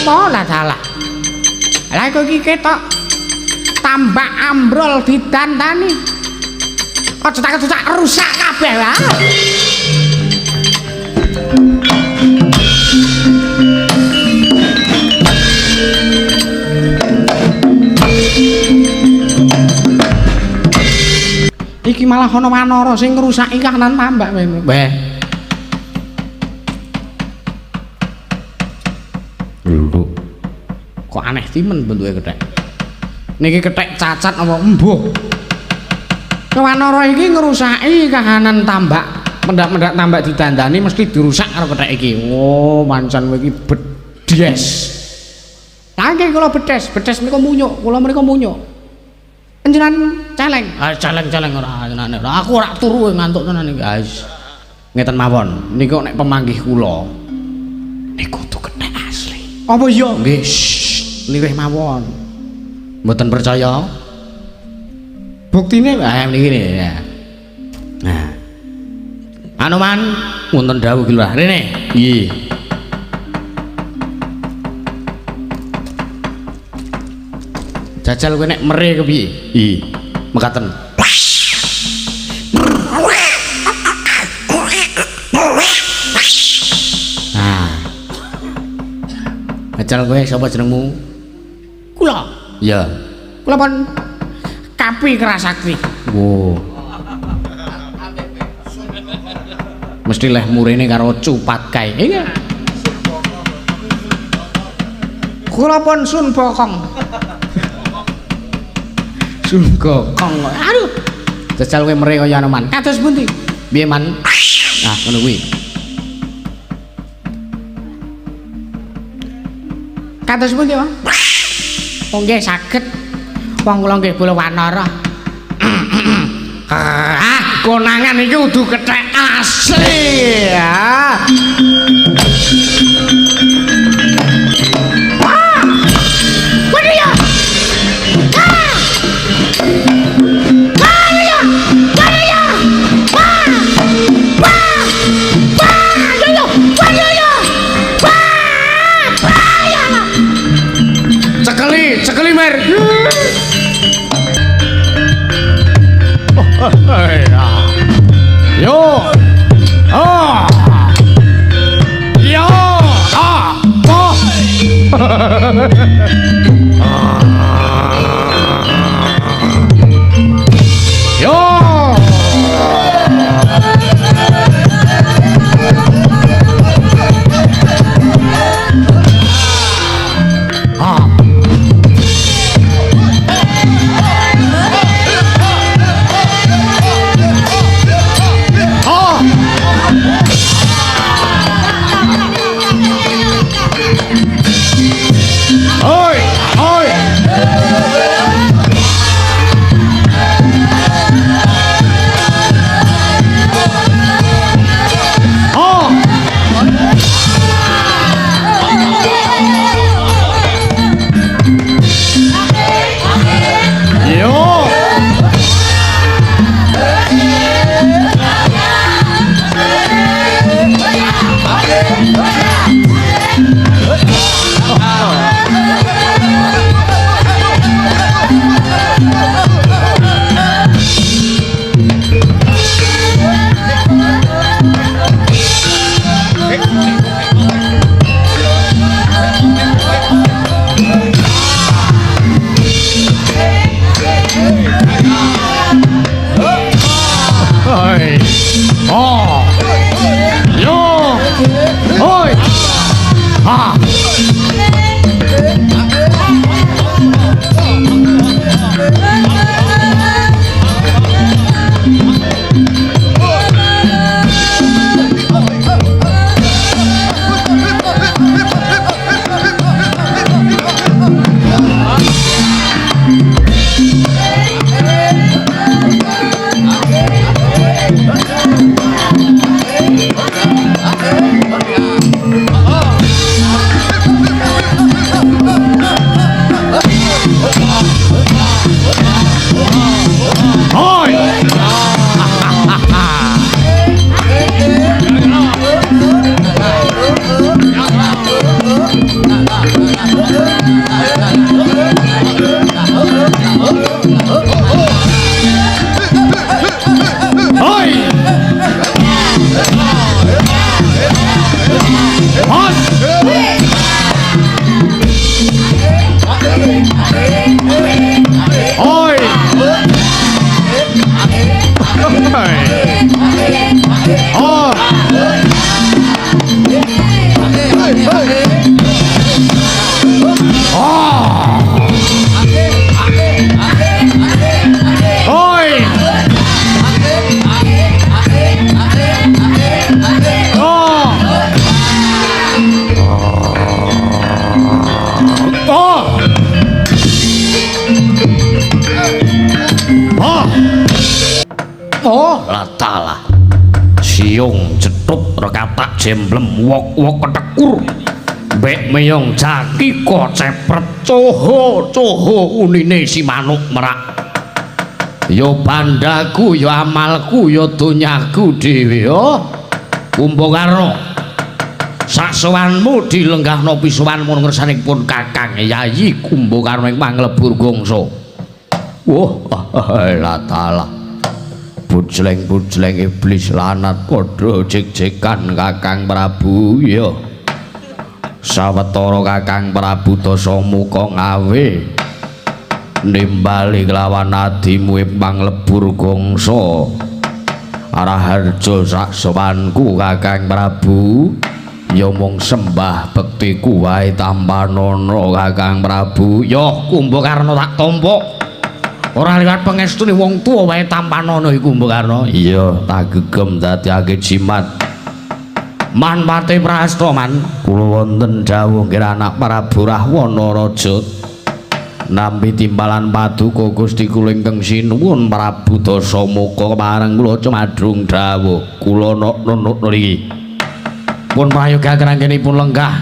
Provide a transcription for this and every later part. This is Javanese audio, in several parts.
Lah salah. Lah kok iki ketok tambak ambrol didandani. Aja tak rusak kabeh wae. Iki malah ana wanara sing ngrusaki kahanan tambak kowe. Weh. Lho. Kok aneh timen bentuke kethek. Niki kethek cacat apa embuh. Wanara iki ngrusaki kahanan tambak. Mendak-mendak tambak didandani mesti dirusak karo kethek iki. Oh, pancen kowe iki bedes. Lah nggih kula bedes, bedes menika munyuk, kula menika munyuk. Panjenengan celeng. Ah celeng-celeng ora tenane. Aku ora turu ngantuk tenan iki, guys. Ngeten mawon, niku nek pemanggih kula niku kudu kethek asli. Apa iya? Nggih, lirih mawon. Mboten percaya? Buktine niki ya. Nah. Anoman wonten dawuh ki lurah. Rene. Nggih. Jajal kowe nek mere kepiye? Nggih. Mekaten. Nah. Jajal kowe sapa jenengmu? Kula. Iya. Kula pun Kapi Kerasakti. Wo. Mesti leh murene karo cupat kae. Iya. Kula pun Sun Bokong. Sun Gokong. Aduh. Jajal kowe mere kaya Anoman. Kados pundi? Piye man? Nah, ngono kuwi. Kados pundi, Pak? Oh nggih saged. Wong kula nggih bola wanara. Ah, konangan iki kudu kethek asli ya. Wah. Waduh ya. Ah. Waduh ya. Waduh ya. Wah. Wah. Wah, yo yo. Waduh ya. Wah. Wah ya. Cekeli, cekeli mer. Yo. Ah. Yo. Ah. Oh. Yo. Ah. Oh. Oi, oi. Oh. Yo. Oi. Oh. Yo. Oi. Ah. Oh, latalah. Siung cetup rekatak jemblem wok-wok ketekur. Mbek meyong jaki kok cepret coho coho unine si manuk merak. Ya bandaku, ya amalku, ya donyaku dhewe ya. Kumbakarna. Saksowanmu dilenggahna pisuwanmu ngersanipun Kakang Yayi Kumbakarna ing manglebur gangsa. Wah, latalah. Bujleng-bujleng iblis lanat padha jek-jekan Kakang Prabu ya. Sawetara Kakang Prabu Dasamuka ngawe nimbali kelawan adimu ing panglebur gangsa. Raharja saksowanku Kakang Prabu ya mung sembah bektiku wae tampanana Kakang Prabu. Ya Kumbakarna tak tampa. Ora liwat pengestune wong tuwa wae tampanana iku Kumbakarna. Iya, tak gegem dadiake jimat. Manpate prasta man, kula wonten dawuh nggih anak Prabu Rahwana Raja. Nampi timbalan paduka Gusti kula ingkang sinuwun Prabu Dasamuka kepareng kula cumadung dawuh kula nunut niki. Pun prayoga kerangkenipun lenggah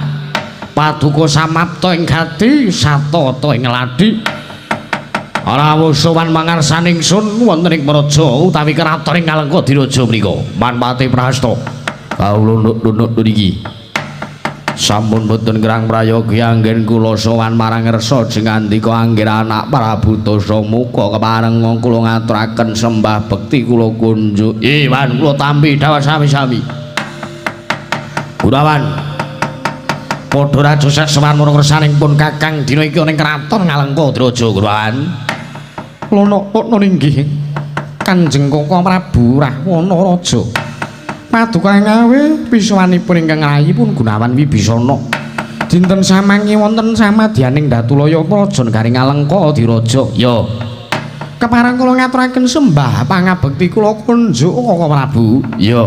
paduka samapta ing gati satata ing ladi. Rawuh sowan mangarsaning sun wonten ing praja utawi kraton ing Ngalengka Diraja menika. Manpate prasta kawula nunut niki. Sampun boten kirang prayogi anggen kula sowan marang ngersa jengandika anggir anak Prabu Dasamuka kepareng kula ngaturaken sembah bekti kula kunjuk. Iwan kula tampi dawuh sami-sami. Gunawan padha raja saksowan marang ngersaning pun Kakang dina iki ana ing kraton Ngalengka Diraja Gunawan. Kula napa inggih Kanjeng Kaka Prabu Rahwana Raja. Paduka ngawe pisuwanipun ingkang rayipun Gunawan Wibisana. Dinten samangi wonten samadyaning Datulaya Praja negari Ngalengka Diraja. Ya. Kepareng kula ngaturaken sembah pangabekti kula kunjuk Kaka Prabu. Ya.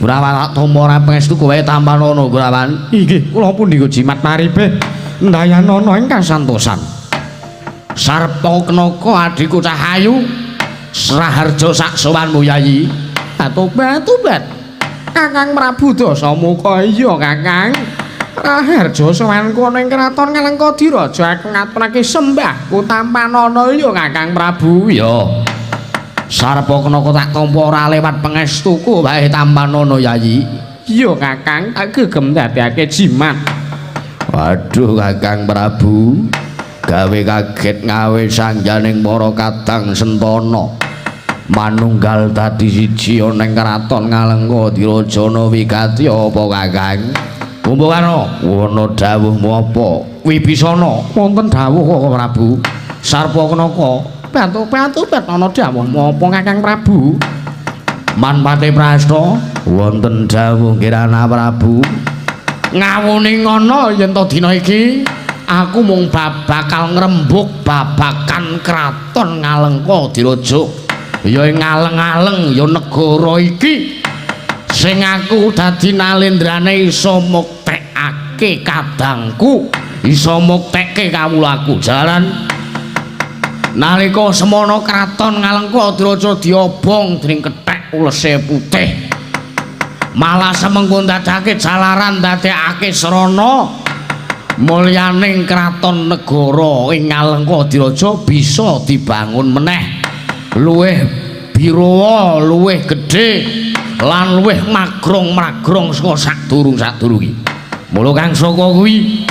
Gunawan tak tampa ora pangestu kowe tampanana Gunawan. Inggih, kula pundi jimat maribe ndayanana ing kasantosan. Sarpa Kenaka adhiku Cahayu Sraharja saksowanmu Yayi. Tobat-tobat. Kakang Prabu Dasamuka iya Kakang. Raharja sowanku ana ing kraton Ngalengka Diraja aku ngaturake sembahku tampanana iya Kakang Prabu. Ya. Sarpa Kenaka tak tampa ora lewat pangestuku wae tampanana Yayi. Iya Kakang, tak gegem dadekake jimat. Waduh Kakang Prabu, gawe kaget ngawe sangganing para kadang sentana. Manunggal dadi siji ana ing kraton Ngalengka Dirajana wigati apa Kakang? Kumbakarna, wana dawuhmu apa? Wibisana, wonten dawuh Kaka Prabu. Sarpa Kenaka, bantu-bantu ana dawuhmu apa Kakang Prabu? Manpate prasta, wonten dawuh Kirana Prabu. Ngawune ngono yen to dina iki aku mung bakal ngrembug babakan kraton Ngalengka Diraja. Ya ing aleng-aleng ya negara iki sing aku dadi nalendrane iso muktekake kadangku, iso muktekke kawulaku. Jalan nalika semono kraton Ngalengka Diraja diobong dening kethek ulese putih. Malah semengko ndadekake jalaran ndadekake srana mulyaning kraton negara ing Ngalengka Diraja bisa dibangun meneh. Luwih birowa, luwih gedhe lan luwih magrong-magrong saka sadurung-sadurunge. Mula kang saka kuwi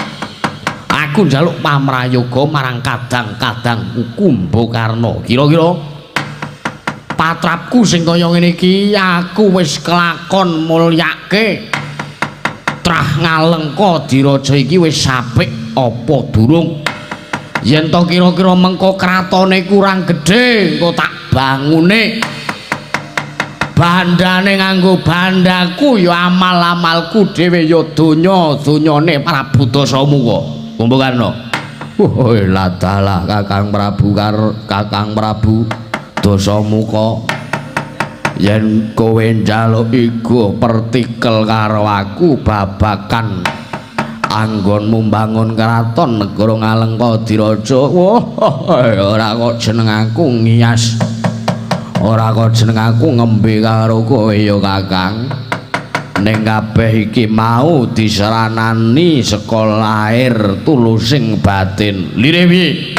aku njaluk pamrayoga marang kadang-kadangku Kumbakarna. Kira-kira patrapku sing kaya ngene iki aku wis kelakon mulyake trah Ngalengka Diraja iki wis apik apa durung? Yen to kira-kira mengko kratone kurang gedhe, engko tak bangune. Bandane nganggo bandaku ya amal-amalku dhewe ya donya-donyane Prabu Dasamuka. Kumbakarna. Wah, ladalah Kakang Prabu Kakang Prabu Dasamuka. Yen kowe njaluk iku pertikel karo aku babakan anggonmu mbangun kraton negara Ngalengka Diraja. Wah, ora kok jeneng aku ngias. Ora kok jeneng aku ngembe karo kowe ya Kakang. Ning kabeh iki mau diseranani saka lair tulusing batin. Lire piye?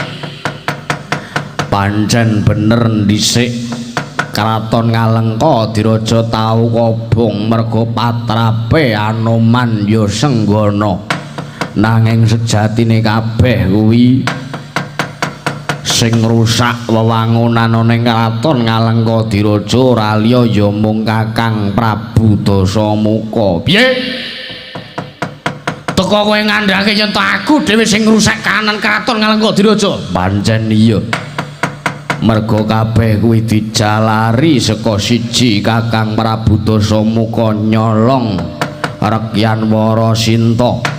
Pancen bener dhisik Kraton Ngalengka Diraja tau kobong merga patrape Anoman ya Senggana. Nanging sejatine kabeh kuwi sing ngrusak wewangunan ning Kraton Ngalengka Diraja ora liya ya mung Kakang Prabu Dasamuka. Piye? Teko kowe ngandhake yen to aku dhewe sing ngrusak kahanan Kraton Ngalengka Diraja? Pancen iya. Merga kabeh kuwi dijalari saka siji Kakang Prabu Dasamuka nyolong Rekyan Warasinta.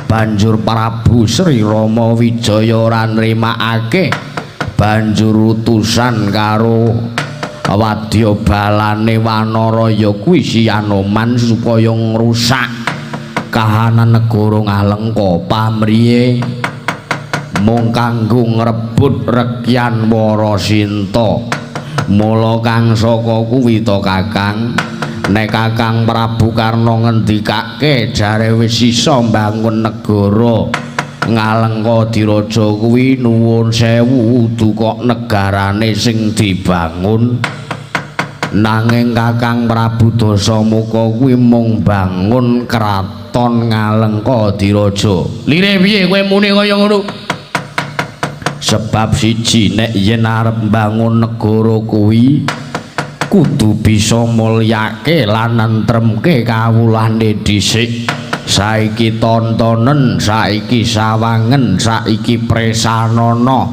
Banjur Prabu Sri Rama Wijaya ora nrimakake, banjur utusan karo wadya balane wanara ya kuwi si Anoman supaya ngrusak kahanan negara Ngalengka pamriye mung kanggo ngrebut Rekyan Warasinta. Mula kang saka kuwi to Kakang, nek Kakang Prabu Karna ngendikake jare wis iso mbangun negara Ngalengka Diraja kuwi nuwun sewu udu kok negarane sing dibangun. Nanging Kakang Prabu Dasamuka kuwi mung bangun Kraton Ngalengka Diraja. Lire piye kowe muni kaya ngono? Sebab siji, nek yen arep mbangun negara kuwi kudu bisa mulyake lan nentremke kawulane dhisik. Saiki tontonen, saiki sawangen, saiki presanana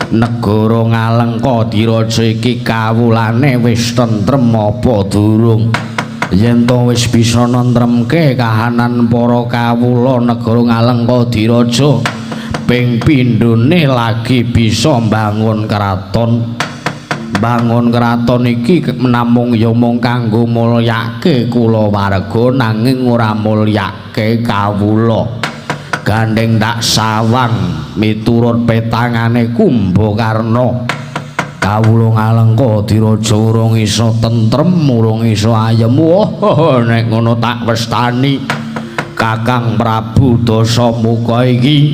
negara Ngalengka Diraja iki kawulane wis tentrem apa durung? Yen to wis bisa nentremke kahanan para kawula negara Ngalengka Diraja, ping pindhone lagi bisa mbangun kraton. Bangun kraton iki namung ya mung kanggo mulyake kulawarga nanging ora mulyake kawula. Gandeng tak sawang miturut petangane Kumbakarna, kawula Ngalengka Diraja urung iso tentrem, urung iso ayem. Wah, nek ngono tak westani Kakang Prabu Dasamuka iki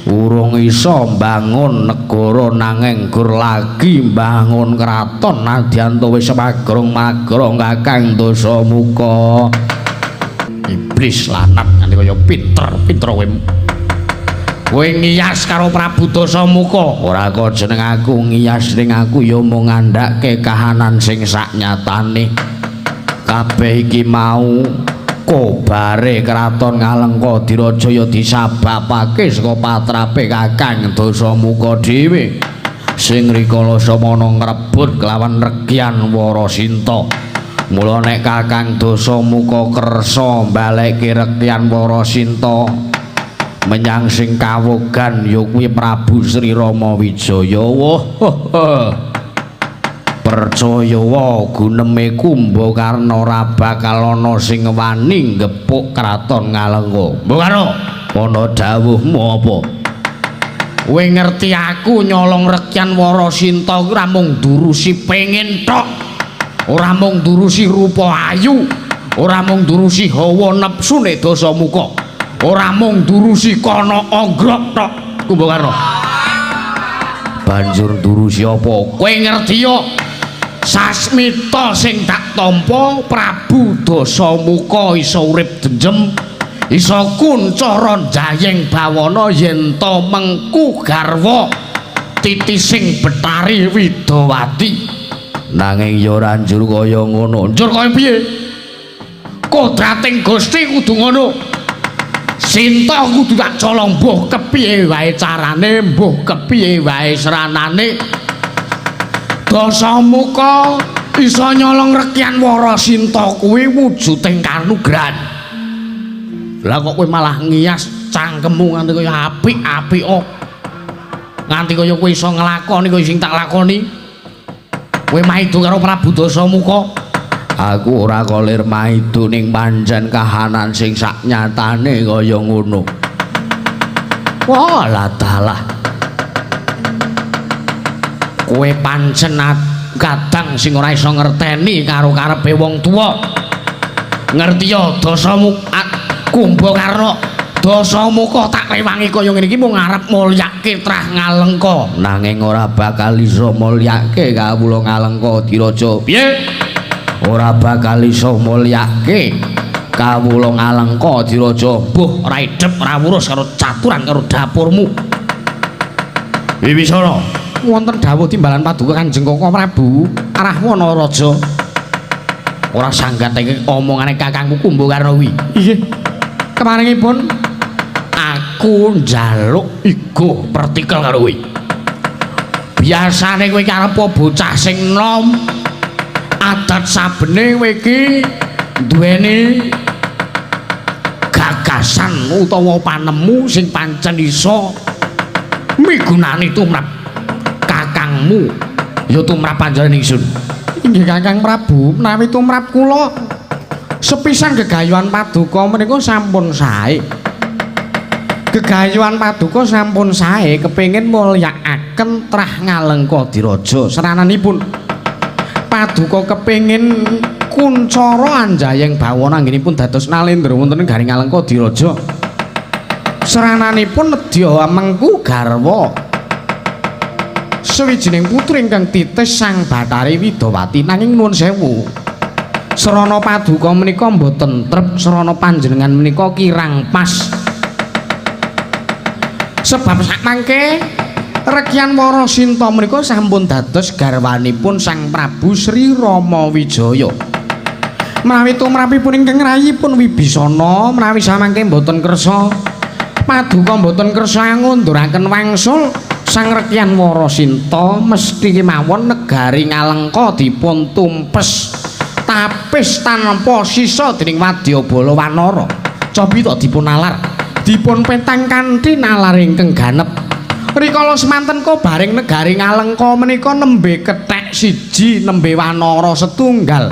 urung iso mbangun negara nanging gur lagi mbangun kraton nadyan to wis magrong-magrong Kakang Dasamuka. Iblis lanat nganti kaya pinter-pinter kowe. Kowe ngiyas karo Prabu Dasamuka. Ora kok jeneng aku ngiyas, ning aku ya mung ngandhake kahanan sing saknyatane. Kabeh iki mau kobare Kraton Ngalengka Diraja ya disababake saka patrape Kakang Dasamuka dhewe sing rikala samana ngrebut kelawan Rekyan Warasinta. Mula nek Kakang Dasamuka kersa mbalekke Rekyan Warasinta menyang sing kawogan ya kuwi Prabu Sri Rama Wijaya. Wah, percaya wae guneme Kumbakarna ora bakal ana sing wani ngepuk Kraton Ngalengka. Mbok Karna, ana dawuhmu apa? Kowe ngerti aku nyolong Rekyan Warasinta kuwi ora mung durusi pengen tok, ora mung durusi rupa ayu, ora mung durusi hawa nepsune Dasamuka, ora mung durusi kana anggrok tok. Kumbakarna, banjur durusi apa? Kowe ngerti yo sasmita sing tak tampa Prabu Dasamuka iso urip denjem, iso kuncara jayeng bawana yen to mengku garwa titising Betari Widawati. Nanging ya ora njur kaya ngono. Njur kaya piye? Kodrating Gusti kudu ngono. Sinta kudu tak colong mbuh kepiye wae carane, mbuh kepiye wae seranane. Dasamuka iso nyolong Rekyan Warasinta kuwi wujuding kanugrahan. Lah kok kowe malah ngiyas cangkemmu nganti kaya apik-apik kok. Nganti kaya kowe iso nglakoni kaya sing tak lakoni. Kowe maido karo Prabu Dasamuka. Aku ora kolir maido ning pancen kahanan sing saknyatane kaya ngono. Wah, lah dalah. Kowe pancen Kadang sing ora iso ngerteni karo karepe wong tuwa. Ngerti ya dasamu Kumbakarna, Dasamuka tak rewangi kaya ngene iki mung arep mulyake trah Ngalengka. Nanging ora bakal iso mulyake kawula Ngalengka Diraja. Piye? Ora bakal iso mulyake kawula Ngalengka Diraja. Mbuh ora idep ora wurus karo caturan karo dapurmu. Wibisana, wonten dawuh timbalan paduka Kanjeng Koko Prabu Rahwana Raja. Ora sanggat iki omongane kakangku Kumbakarna kuwi. Inggih. Kemaringipun aku njaluk igo pertikel karo kowe. Biasane kowe iki arep bocah sing nom. Adat sabene kowe iki duweni gagasan utawa panemu sing pancen iso migunani tumrap kakangmu ya tumrap panjenengan ingsun. Inggih Kakang Prabu, menawi tumrap kula sepisan gegayuhan paduka menika sampun sae. Gegayuhan paduka sampun sae kepengin mulyakaken trah Ngalengka Diraja. Serananipun paduka kepengin kuncara anjayeng bawana anggenipun dados nalendra wonten ing garing Ngalengka Diraja. Serananipun nedya mengku garwa sawijining putri ingkang titis Sang Bathari Widawati. Nanging nuwun sewu, srana paduka menika mboten trep, srana panjenengan menika kirang pas. Sebab sakmangke Rekyan Warasinta menika sampun dados garwanipun Sang Prabu Sri Rama Wijaya. Menawi tumrapipun ingkang rayipun Wibisana, menawi samangke mboten kersa paduka mboten kersa ngunduraken wangsul Sang Rekyan Warasinta, mesti kemawon negari Ngalengka dipun tumpes tapis tanpa sisa dening wadyabala wanara. Cobi tok dipun nalar, dipun petang kanthi nalar ingkang ganep. Rikala semanten kobaring negari Ngalengka menika nembe kethek siji, nembe wanara setunggal.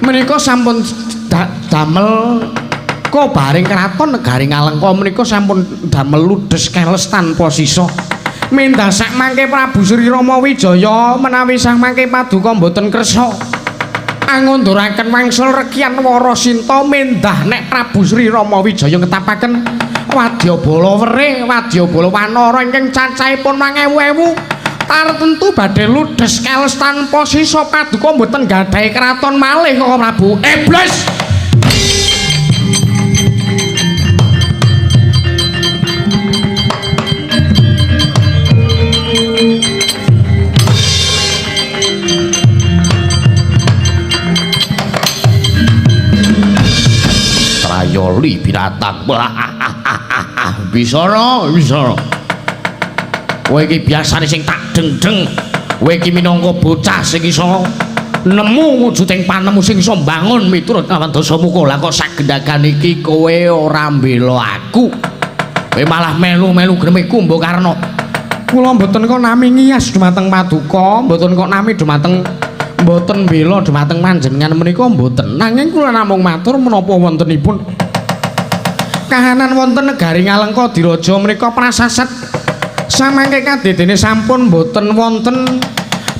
Menika sampun damel kobaring kraton negari Ngalengka menika sampun damel ludes keles tanpa sisa. Mendah sakmangke Prabu Sri Rama Wijaya menawi samangke paduka mboten kersa angunduraken wangsul Rekyan Warasinta, mendah nek Prabu Sri Rama Wijaya ngetapaken wadyabala werih, wadyabala wanara ingkang cacahipun mangewu-ewu, tartentu badhe ludes keles tanpa sisa. Paduka mboten gadhahi kraton malih Koko Prabu. Iblis! Trayoli binatang. Bisana, bisana. Kowe iki biasane sing tak dengdeng. Kowe iki minangka bocah sing iso nemu wujuding panemu sing iso mbangun miturut kawan Dasamuka. Lah kok sagendagan iki kowe ora mbela aku. Kowe malah melu-melu greme Kumbakarna. Kula mboten kok nami ngiyas dumateng paduka, mboten kok nami dumateng mboten mbela dumateng panjenengan menika mboten. Nanging kula namung matur menapa wontenipun kahanan wonten negari Ngalengka Diraja menika prasaset. Samangke kadedene sampun mboten wonten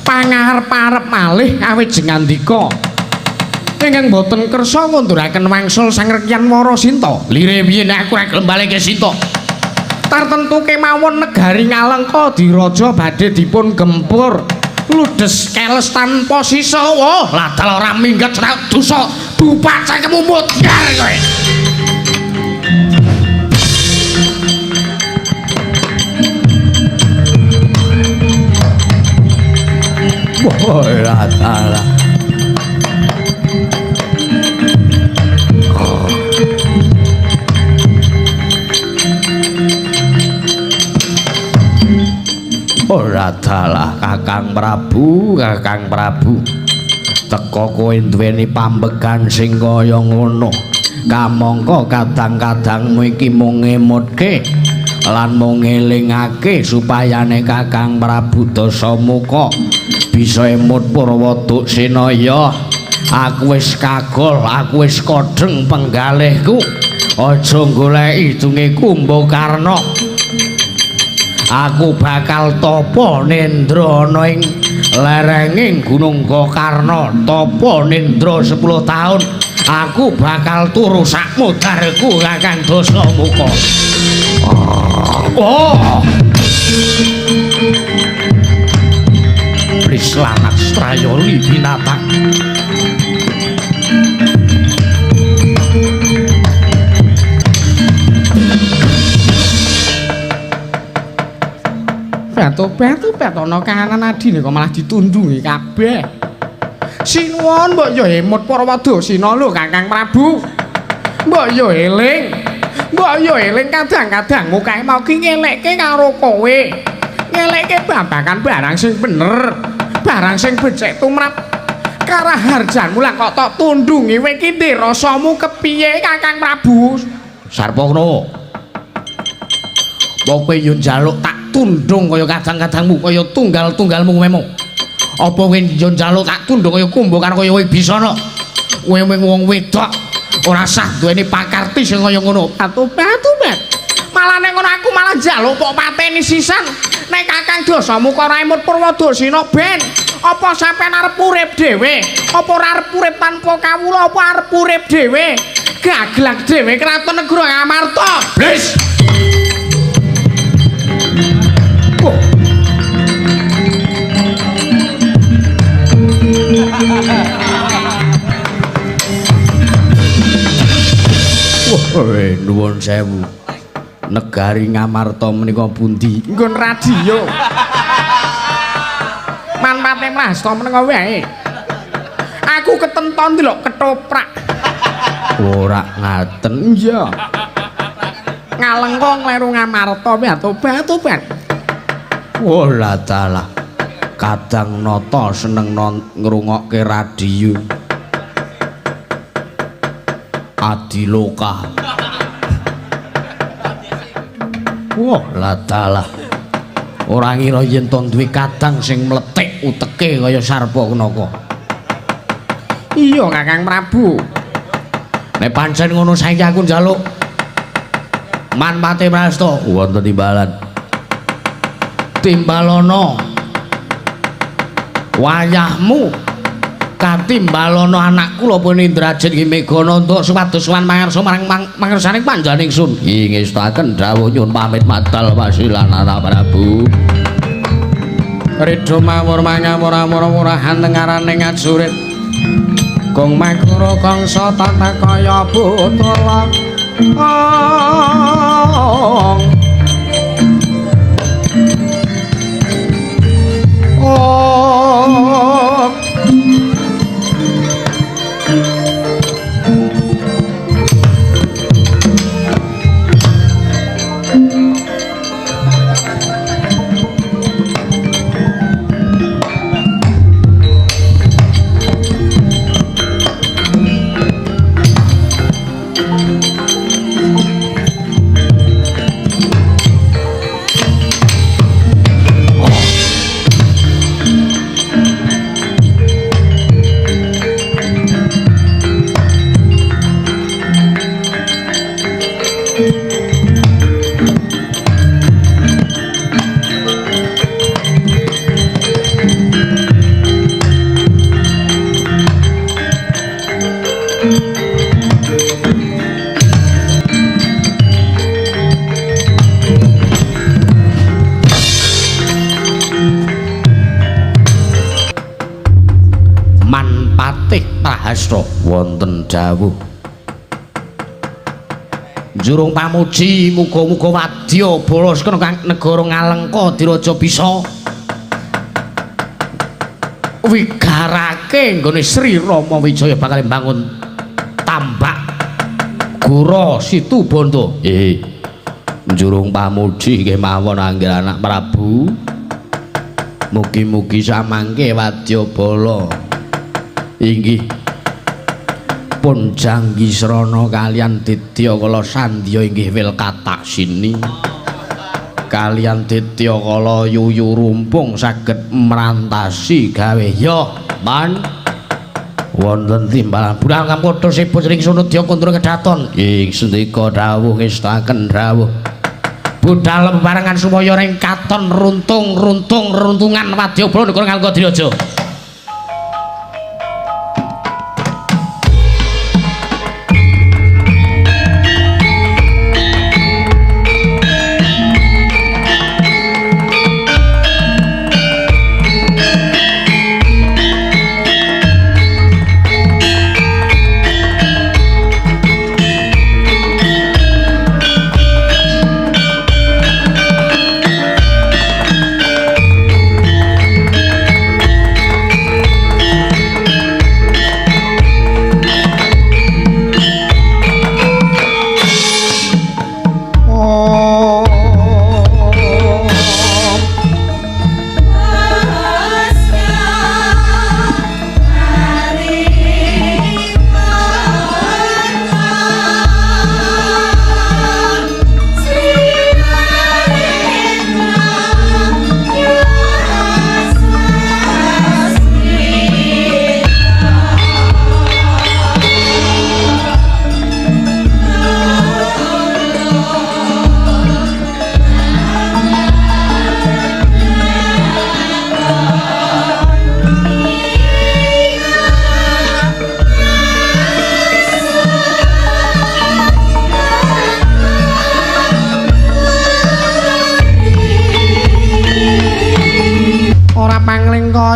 pangarep-arep malih awit jengandika ingkang mboten kersa ngunduraken wangsul Sang Rekyan Warasinta. Lire piye nek aku ora gelem baleke Sinta? Tartentu kemawon negari Ngalengka Diraja badhe dipun gempur ludes keles tanpa sisa. Wah, ladal ora minggat cerak dosa bupak cangkemmu mudhar kowe. Wah, salah. Ora dalah Kakang Prabu, Kakang Prabu. Teka kowe duweni pambegan sing kaya ngono. Kamangka kadang-kadangmu iki mung ngemutke lan mung ngelingake supayane Kakang Prabu Dasamuka bisa emut Purwa Duksinaya. Aku wis kagol, aku wis kodheng penggalihku. Aja goleki idunge Kumbakarna. Aku bakal tapa nendra ana ing Lerenging Gunung Gokarna tapa nindra 10 taun aku bakal turu sakmu darku Kakang Dasamuka. Oh. Prislanak strayoli binatang. Batu-batu petono kahanan adine kok malah ditundungi kabeh. Sinuwun mbok yo emut Purwadasina lho Kakang Prabu. Mbok yo eling. Mbok yo eling kadang-kadang mukae mau ki ngelekke karo kowe. Ngelekke babagan barang sing bener, barang sing becik tumrap karaharjanmu lah kok tok tundungi kowe iki ndi rasamu kepiye Kakang Prabu? Sarpono. Mbok kowe yo njaluk tak tundung kaya kadang-kadangmu kaya tunggal-tunggalmu memo. Apa kowe yo njaluk tak tundung kaya Kumbakarna kaya Wibisana? Kowe wong wedok ora sah duweni pakarti sing kaya ngono. Batu-batu bet. Malah nek ngono aku malah njaluk kok pateni sisan. Nek Kakang Dasamuka ora emut Purwadasina ben. Apa sampean arep urip dhewe? Apa ora arep urip tanpa kawula? Apa arep urip dhewe? Gaglak dhewe kraton negara Ngamarta. Blis. Wah, nuwun sewu. Negari Ngamarta menika pundi? Nggon radio. Manpate mrasta menika wae. Aku ketenton delok ketoprak. Ora ngaten. Iya. Ngalengka ngleru Ngamarta batu-batu. Oh la dalah. Kadang nata seneng ngrungokke radio. Adiloka. Wah, la dalah. Ora ngira yen to duwe kadang sing mlethik uteke kaya Sarpakenaka. Iya, Kakang Prabu. Nek pancen ngono saiki aku njaluk manpate prasta wonten timbalan. Timbalana wayahmu katimbalono anakku lha pun Indrajit ki Megana untuk supados sowan mangarsa marang mangersaning panjenengan ingsun. Nggih ngestakaken dawuh nyuwun pamit madal wasilan Anak Prabu. Ridho mawur mangawur-awur-awurahan tengarane ngajurit. Gong makura kangsa tata kaya butala. Oh. Wonten dawuh njurung pamuji muga-muga wadya bala sekana kang negara Ngalengka diraja bisa wigarake nggone Sri Rama Wijaya bakal mbangun tambak Gora Situbondo. Njurung pamuji kemawon anggir anak Prabu mugi-mugi samangke wadya bala inggih pun janggi srana kalian Ditya Kala Sandya inggih wil kataksini kalian Ditya Kala yuyu rumpung saged mrantasi gawe ya man wonten timbalan budal kampadha sipun sring sunudya kundra kedaton ing sendika dawuh ngestaken dawuh Budal bebarengan supaya ring katon runtung-runtung runtungan wadyabala negara Ngalengka Diraja.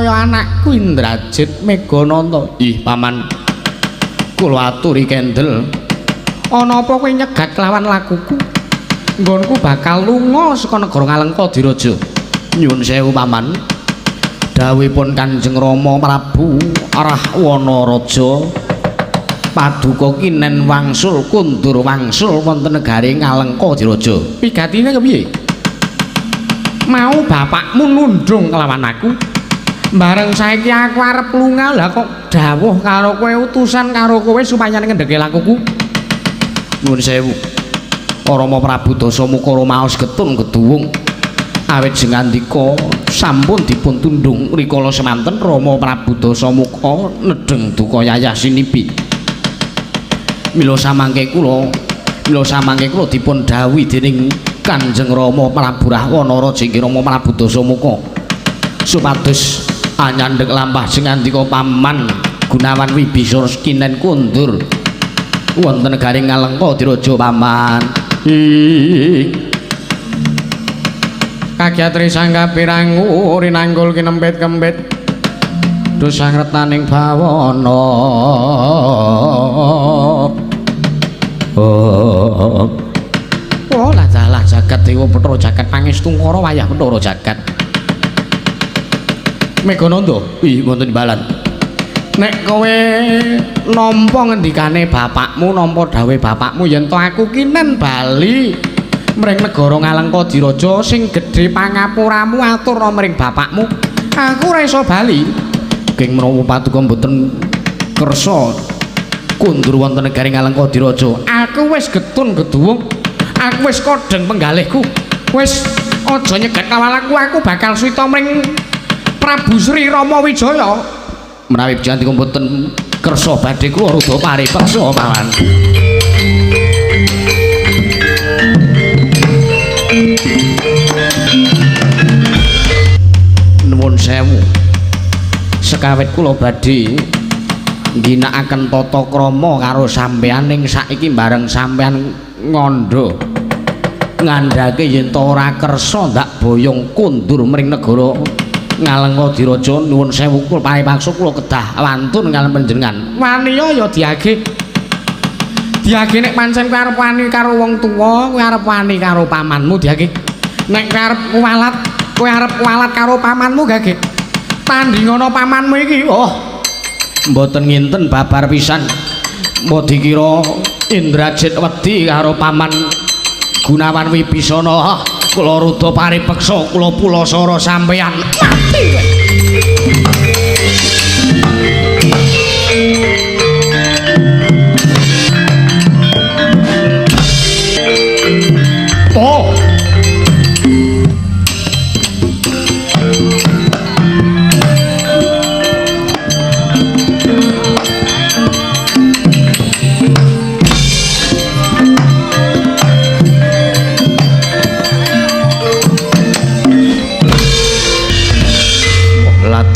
Anakku Indrajit Megananta. Ih paman, kula aturi kendel. Ana apa kowe nyegat kelawan lakuku? Nggonku bakal lunga saka negara Ngalengka Diraja. Nyuwun sewu paman. Dawuhipun Kanjeng Rama Prabu Rahwana Raja paduka kinen wangsul kundur wangsul wonten negari Ngalengka Diraja. Pigatine kepiye? Mau bapakmu nundung kelawan aku. Bareng saiki aku arep lunga lah kok dawuh karo kowe utusan karo kowe supaya ngendheke lakuku. Nuwun sewu. Rama Prabu Dasamuka rumaos getun geduwung. Awit jengandika sampun dipun tundhung rikala semanten Rama Prabu Dasamuka nedheng duka yayah sinipi. Mila samangke kula dipun dawuhi dening Kanjeng Rama Prabu Rahwana Raja inggih Rama Prabu Dasamuka supados anyandhek lampah sing ngandika paman Gunawan Wibisana kinen kundur wonten negari Ngalengka Diraja paman. Kagiatri sangga pirangu rinanggul kinempit-kempit dosang retaning bawana. Oh lah jagat dewa Bathara jagat pangestungkara wayah Bathara jagat. Megananda, ih wonten imbalan. Nek kowe nampa ngendikane bapakmu, nampa dawuhe bapakmu yen to aku kinen bali mring negara Ngalengka Diraja sing gedhe pangapuramu aturna mring bapakmu. Aku ora iso bali. Geng menawa paduka mboten kersa kundur wonten negari Ngalengka Diraja. Aku wis getun geduwung. Aku wis kodheng penggalihku. Wis aja nyegat kawalaku, aku bakal suwita mring Prabu Sri Rama Wijaya. Menawi jantika mboten kersa badhe kula rudha paripeksa paman. Nuwun sewu. Sekawit kula badhe ngginakaken tata krama karo sampeyan ning saiki bareng sampeyan ngandha ngandhake yen ta ora kersa ndak boyong kundur mring negara Ngalengka Diraja. Nuwun sewu kula paripaksa kula kedah wantun kaliyan panjenengan. Waniya ya diage. Diage nek pancen kowe arep wani karo wong tuwa, kowe arep wani karo pamanmu diage. Nek kowe arep kuwalat, kowe arep kuwalat karo pamanmu gage. Tandingana pamanmu iki, oh. Mboten nginten babar pisan. Mbok dikira Indrajit wedi karo paman Gunawan Wibisana. Kula rudha paripeksa kula pulasara sampeyan mati kowe. Oh.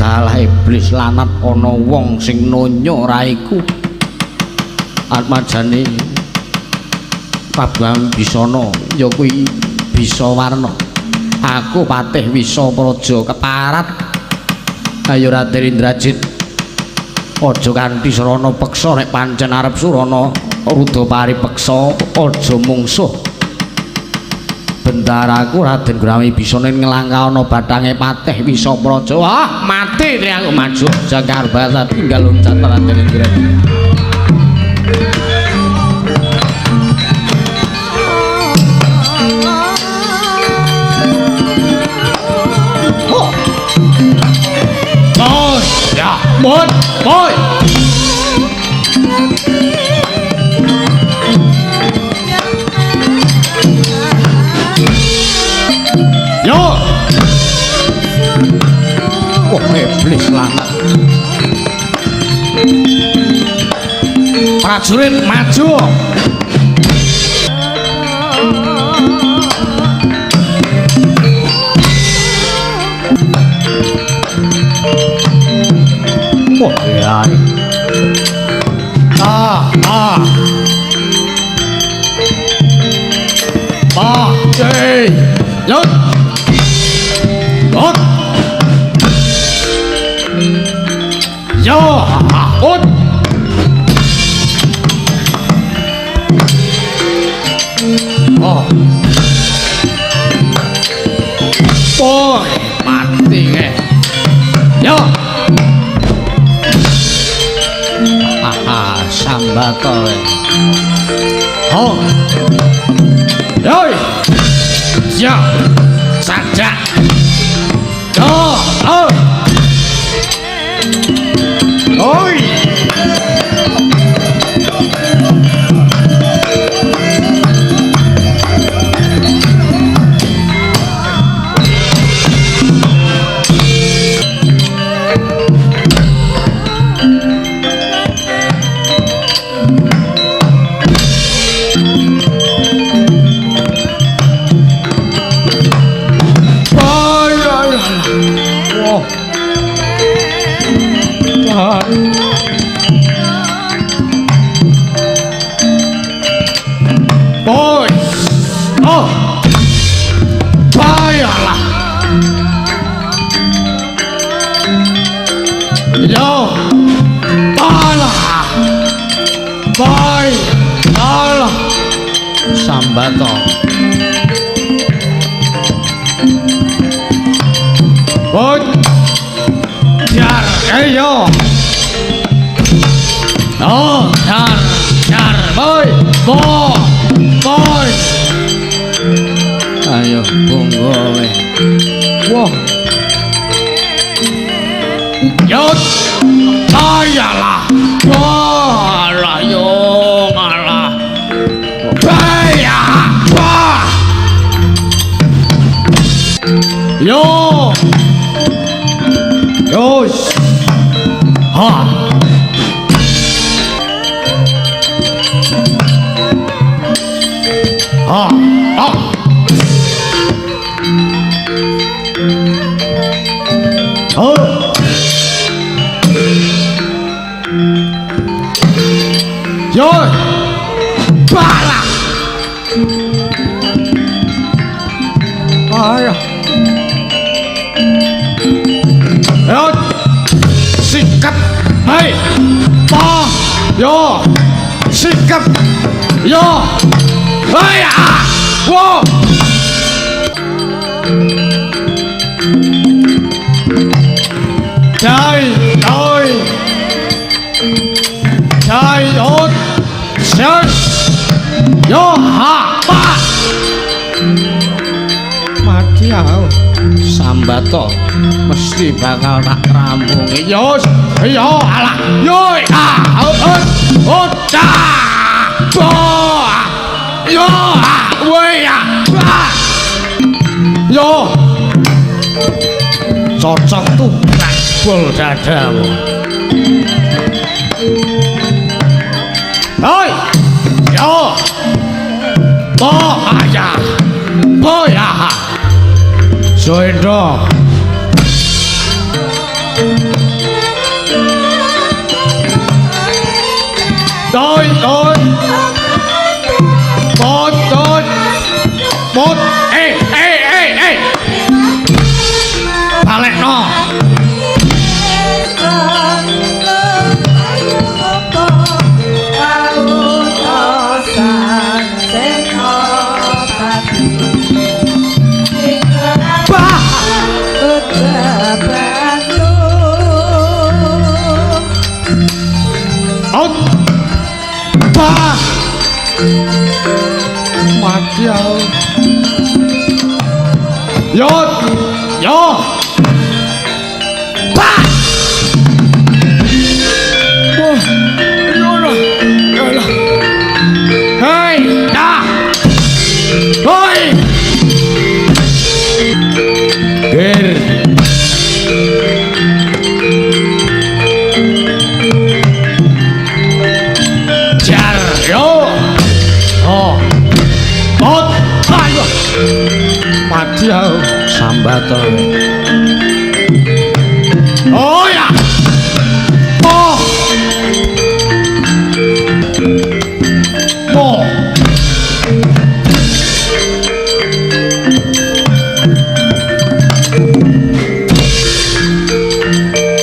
Dalah iblis lanat ana wong sing nonyo raiku. Atmajane Prabu Ambisana ya kuwi bisa warna. Aku patih Wisa Praja keparat. Ayo Raden Indrajit, aja kanthi sarana peksa nek pancen arep surana rudha paripeksa, aja mungsuh. Bendaraku Raden Gurami Bisana nglangkah ana bathange patih Wisa Praja. Wah, mati tri aku maju Jangkarbasa tinggal loncat Raden Indrajit. Ya, mon, boy. Yo. Wah, iblis lanat. Prajurit maju. Wah, ya. Ah, ah. Ba, hey. Yo. Ot. Yo, ot. Oh. Boy, mati ke. Yo. Ah, sambato. Oh. Yoi. Ya. Sajak. Yo. Oh. Oi. Boy. Oh. Bayalah. Yo. Balah. Boy. Balah. Sambato. Boy. Jar. Ayo. Oh, jar, jar, boy, boy. Boy. Ayo monggo we. Wah. Yo. Ayalah. Wah, lah yo ngalah. Baya. Wah. Yo. Yo. Ha. Ah, ah. Oh. Yo. Bala. Ayo. Yo. Sikap. Hai. Pa. Yo. Sikap. Yo. Hei, ah. Wo. Trời ơi. Trời ơi. Trời. Yo ha pa. Mati aku. Sambato mesti bakal tak rampungi. Yo, yo alah. Yo ah. Oh, ta. Bo. Yo, woi ya. Yo. Cocok tuh bol dadamu. Hoi. Yo. Bo aja. Bo ya. Soendo. Yo. Yo. Bah. Wah. Yo lah. Yo lah. Hei, dah. Hoi. Ger. Jar. Yo. Oh. Tot. Ayo. Mati aku sambat. Oh ya. Oh. Oh.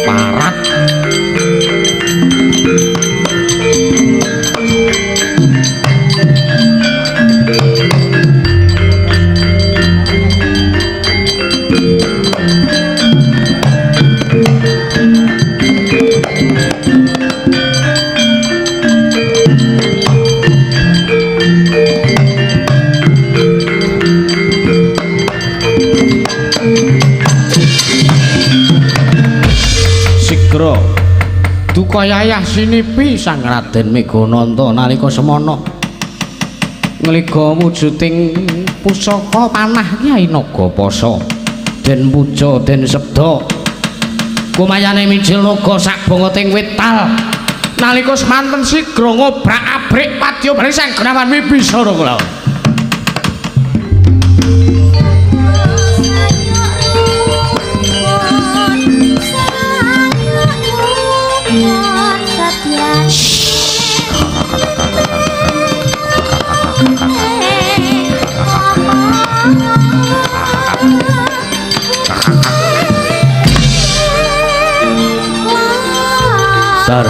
Parat. Sigra duka yayah sinipi Sang Raden Megananta nalika semana ngliga wujuding pusaka panah Kyai Nagapasa den puja den sebda kumayane mijil naga sak bongoting wit tal nalika semanten sigra ngobrak-abrik padya bareng Sang Gunawan Wibisana kula. Sar.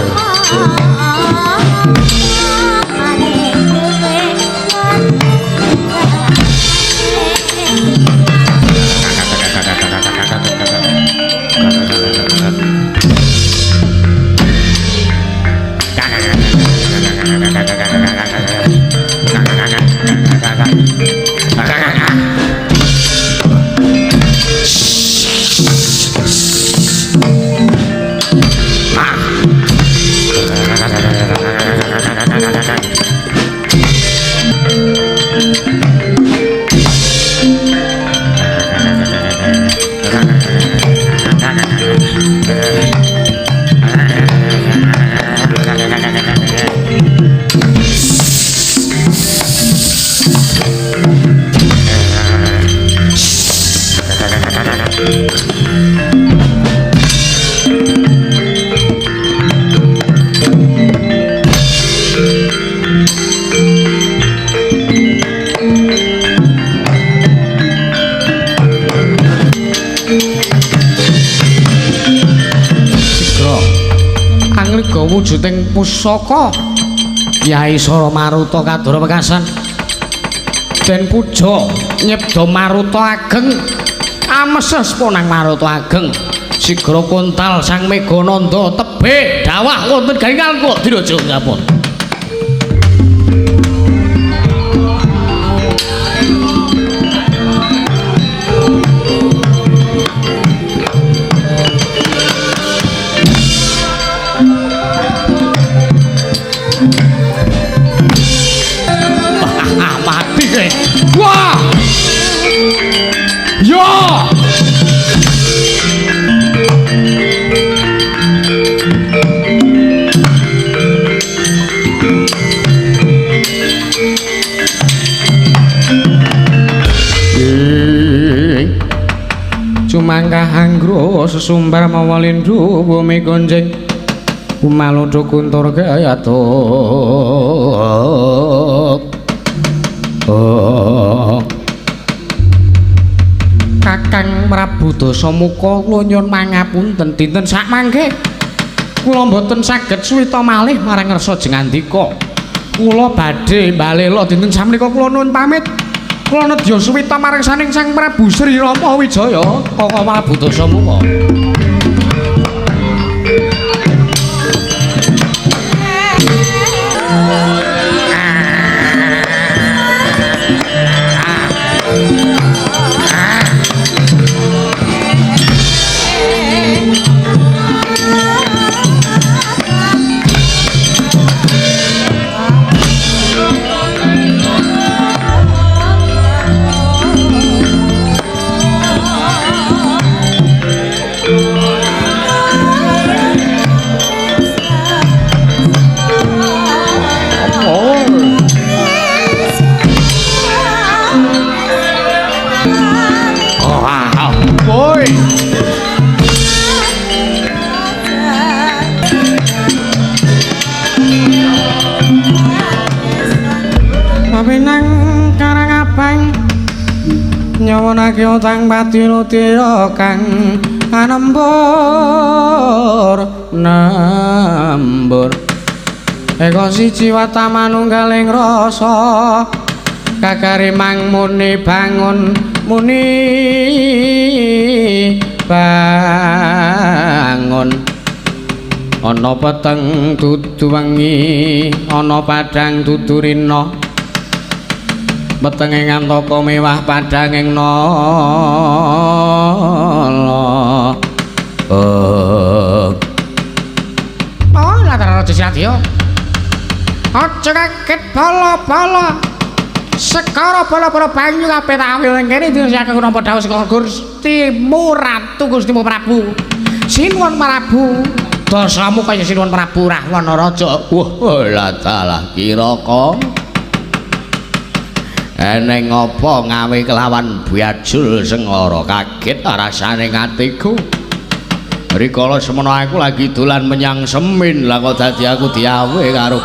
Wujuding pusaka Kyai Sora Maruta kadara wekasan den puja nyebda Maruta ageng ameses ponang Maruta ageng sigra kontal Sang Megananda tebih dawah wonten garingan kula diraja ngapun. Wah! Yo! Cumangkah anggro sesumbar mawa lindhu bumi gonjing umalodho kuntur gayatuk. Oh. Kakang Prabu Dasamuka kula nyuwun pangapunten dinten sakmangke kula mboten saged suwita malih marang ngersa jengandika. Kula badhe balela dinten sakmenika kula nuwun pamit. Kula nedya suwita marang saning Sang Prabu Sri Rama Wijaya Kakang Prabu Dasamuka. Nyuwunake utang pati lutira kang anembur nembur. Eko siji watamanunggaling rasa kakare mang muni bangun muni bangun. Ana peteng dudu wengi, ana padhang dudu rina. Petenge ngantaka mewah padhanging nala. Oh, Latar Raja Siladya. Aja kaget bala-bala. Sekara bala-bala banyu kabeh tak awil ing kene dina aku nampa dawuh saka Gustimu Ratu Gustimu Prabu. Sinuwun Prabu. Dasamu kaya Sinuwun Prabu Rahwana Raja. Wah, latalah kiraka. Eneng apa ngawe kelawan Bajul Sengara kaget rasane atiku. Rikala semono aku lagi dolan menyang Semin, lah kok dadi aku diawe karo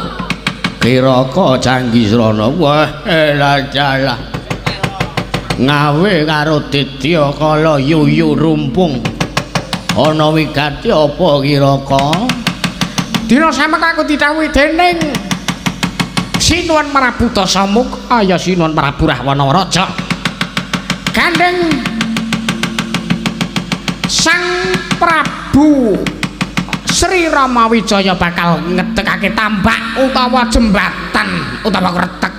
Kiraka Canggisrana. Wah, latalah. Ngawe karo Ditya Kala yuyu rumpung. Ana wigati apa kiraka? Dina sameka aku didhawuhi dening Sinuwun Prabu Dasamuka ya Sinuwun Prabu Rahwana Raja. Gandeng Sang Prabu Sri Rama Wijaya bakal ngedekake tambak utawa jembatan utawa kretek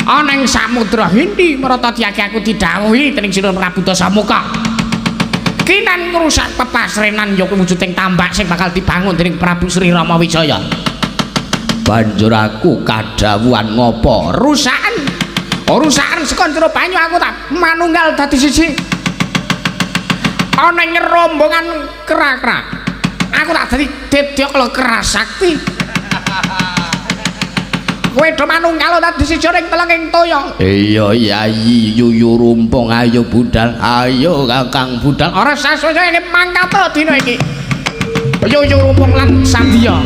ana ing Samudra Hindi. Marata diake aku didhawuhi dening Sinuwun Prabu Dasamuka. Kinan ngrusak pepasrenan ya wujuding tambak sing bakal dibangun dening Prabu Sri Rama Wijaya. Banjur aku kadhawuhan ngopo? Rusakan. Rusakan saka jero banyu aku tak manunggal dadi siji. Ana ing rombongan kera-kera. Aku tak dadi Dedyakala Kerasakti. Kowe do manunggal dadi siji ning telenging toya. Iya Yayi yuyu rumpung ayo budal. Ayo Kakang budal. Ora sasaya ini mangkat dina iki. Yuyu rumpung lan Sandya.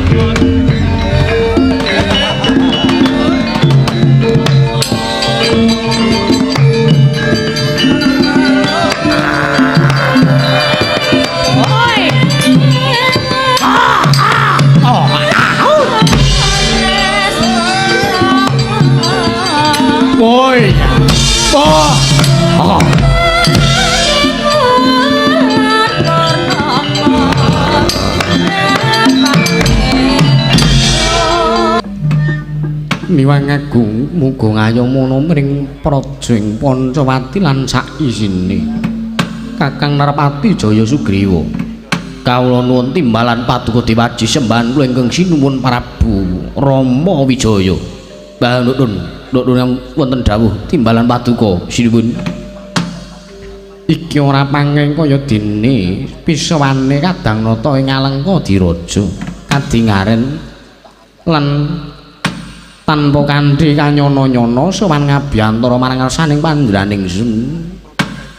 Woi. Oh. Oh. Miwang agung muga ngayomono mring praja ing Pancawati lan sak isine. Kakang Narpati Jaya Sugriwa. Kawula nuwun timbalan paduka Dewaji sembahan kula ingkang sinuwun Prabu Rama Wijaya. Mbah Nunun, Nunun wonten dawuh timbalan paduka sinuwun. Iki ora pangeng kaya dene pisawane kadang nata ing Alengka Diraja kadingaren lan tanpa kanthi kanyana-nyana sowan ngabiyantara marang ngarsaning panjenenganing sun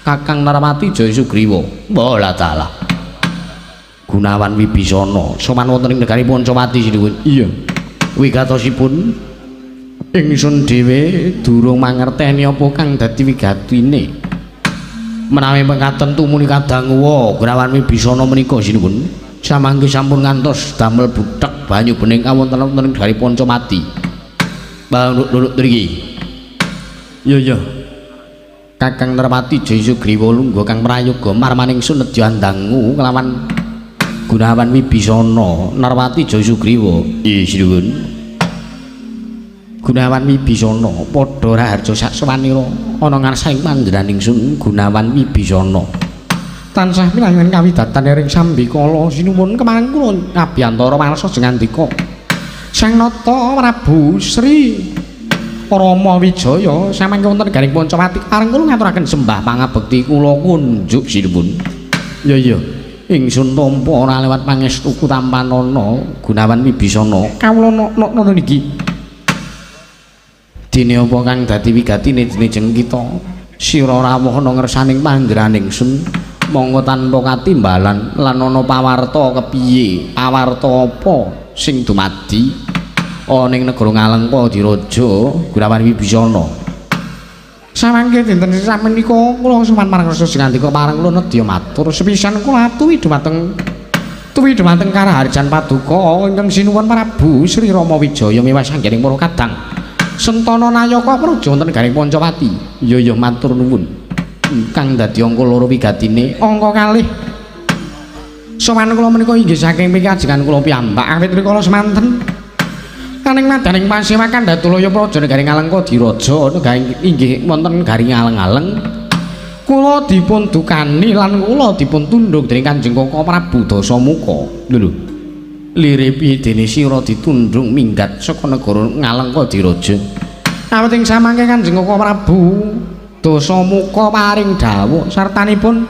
Kakang Narpati Jaya Sugriwa. Mbah taala. Gunawan Wibisana sowan wonten ing negari Pancawati sinuwun. Iya. Wigatosipun ingsun dhewe durung mangerteni apa kang dadi wigatine. Menawi mekaten tumuni kadanguwa Gunawan Wibisana menika sinuwun samangke sampun ngantos damel buthek banyu bening kawonten wonten ing negari Pancawati. Mbah nriki. Iya iya. Kakang Narpati Jaya Sugriwa lungguh kang prayoga marmaning sunedya andangu kelawan Gunawan Wibisana Narpati Jaya Sugriwa. Iya sinuwun. Gunawan Wibisana padha raharja saksawanira ana ngarsaing panjenenganing sun Gunawan Wibisana. Tansah milangan kawidatan ring sambikala sinuwun kemarang kula ngabiyantara marsa jengandika. Sang Nata Prabu Sri Rama Wijaya samangke wonten garing Pancawati areng kula ngaturaken sembah pangabekti kula kunjuk sinuwun. Iya iya. Ingsun tampa ora lewat pangestuku tampanana Gunawan Wibisana. Kawula nana niki. Dene apa kang dadi wigatine dene jeng kita sira rawuh ana ngersaning panjenenganing sun monggo tanpa katimbalan lan ana pawarta kepiye awarta apa sing dumadi ana ing negara Ngalengka Diraja Gunawan Wibisana. Samangke dinten samenika kula sowan marang Rasa Singandika marang kula nedya matur sepisan kula atuwi dumateng karaharjan paduka ingkang sinuwun Prabu Sri Rama Wijaya miwah sanggening para kadang Sentana Nayaka praja wonten garing Pancawati. Iya ya matur nuwun. Kang dadi angka loro wigatine angka kalih. Sowan kula menika inggih saking pikajengan kula piyambak awit rikala semanten kaning madaning pasewakan Datulaya praja negaring Alengka Diraja negaring inggih wonten garing aleng-aleng kula dipun dukani lan kula dipun tundhung dening Kanjeng Kaka Prabu Dasamuka. Lho lho. Lire piye dene sira ditundhung minggat saka negara Ngalengka Diraja. Awit ing samangke Kanjeng Kaka Prabu Dasamuka paring dawuh sartanipun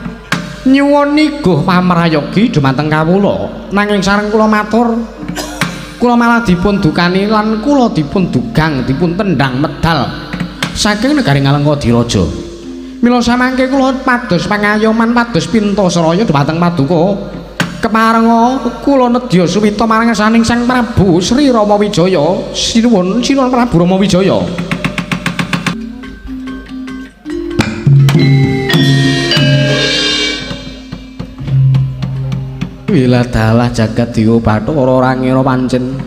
nyuwun niguh pamrayogi dumateng kawula. Nanging sareng kula matur kula malah dipun dukani lan kula dipun dugang dipun tendang medal saking negari Ngalengka Diraja. Mila samangke kula pados pangayoman pados pinta seraya dumateng paduka keparenga kula nedya suwita marang saning Sang Prabu Sri Rama Wijaya. Sinuwun sinuwun Prabu Rama Wijaya. Wiladalah jagat dewa bathara ora ngira pancen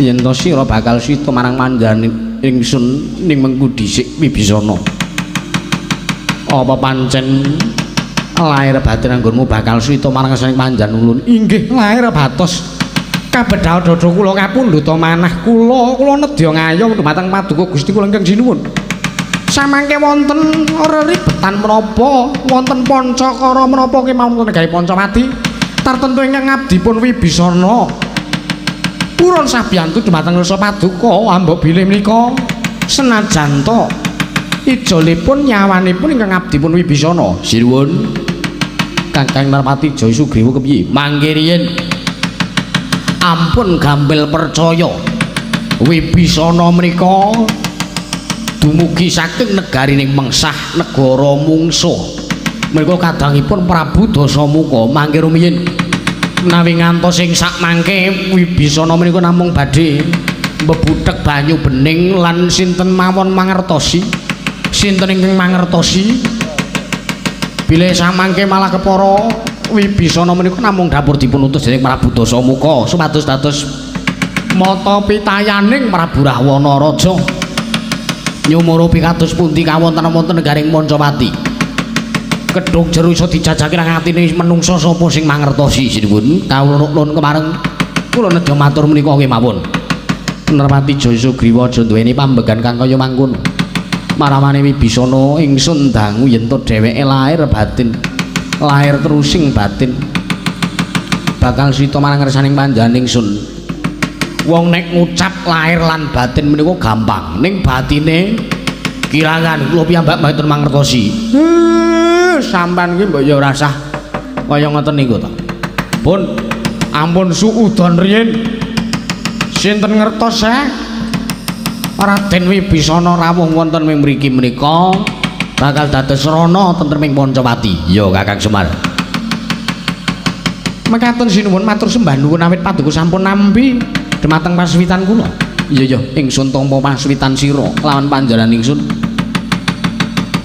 yen to sira bakal sita marang manjane ingsun ning mengku dhisik Wibisana. Apa pancen lair batin anggonmu bakal sita marang saning panjan ulun? Inggih lair batos kabedhal dada kula kapundhuta manah kula kula nedya ngayom dumateng paduka Gusti kula ingkang sinuwun. Samangke wonten reribetan menapa wonten pancakara menapa kemawon negari Pancawati tartentu ingkang ngabdipun Wibisana purun sabiyantu dumateng rasa paduka ambok bilih menika senajan to ijolipun nyawanipun ingkang ngabdipun Wibisana. Sinuwun Kakang Narpati Jaya Sugriwa kepiye? Mangke riyin ampun gampil percaya Wibisana menika dumugi saking negarining mengsah negara mungsuh. Menika kadangipun Prabu Dasamuka mangke rumiyin menawi ngantos ing sakmangke Wibisana menika namung badhe mbebuthek banyu bening lan sinten mawon mangertosi sinten ingkang mangertosi bilih samangke malah kepara Wibisana menika namung dapur dipun utus dening Prabu Dasamuka supados dados mata pitayaning Prabu Rahwana Raja nyumurupi kados pundi kawontenan wonten negaring Pancawati. Kedhung jero iso dijajake nang atine menungsa sapa sing mangertosi sinuwun kawula nuwun kemareng kula nedya matur menika kemawon. Nerpati Jaya Sugriwa aja duweni pambegan kang kaya mangkono. Maramane Wibisana ingsun dangu yen to dheweke lahir batin, lahir terusing batin bakal sita marang ngersaning panjenengan ingsun. Wong nek ngucap lahir lan batin menika gampang, ning batine kirangan kula piyambak mboten mangertosi. Sampean kuwi mbok ya ora sah kaya ngoten niku to. Pun ampun suudon riyin. Sinten ngertos Raden Wibisana rawuh wonten ing mriki menika bakal dados srana tentreming Pancawati. Ya Kakang Semar. Mekaten sinuwun matur sembah nuwun awit paduka sampun nampi dumateng paswitan kula. Iya ya ingsun tampa paswitan sira lawan panjenengan ingsun.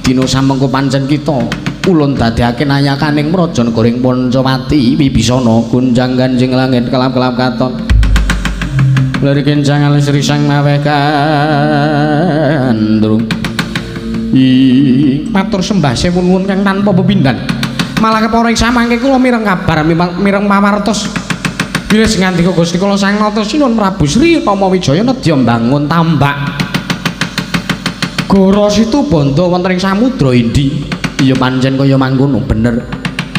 Dina samengko pancen kita ulun dadekake nayakaning praja negaring Pancawati Wibisana gunjang ganjing langit kelap-kelap katon. Lari kencang alis risang maweh kandrung. Matur sembah sewu nuwun kang tanpa pepindhan. Malah kepara ing samangke kula mireng kabar mireng pawartos bilih sing ngandika Gusti kula Sang Nata Sinuwun Prabu Sri Rama Wijaya nedya mbangun tambak Goro Situbondo wonten ing Samudra Indi. Iya pancen kaya mangkono bener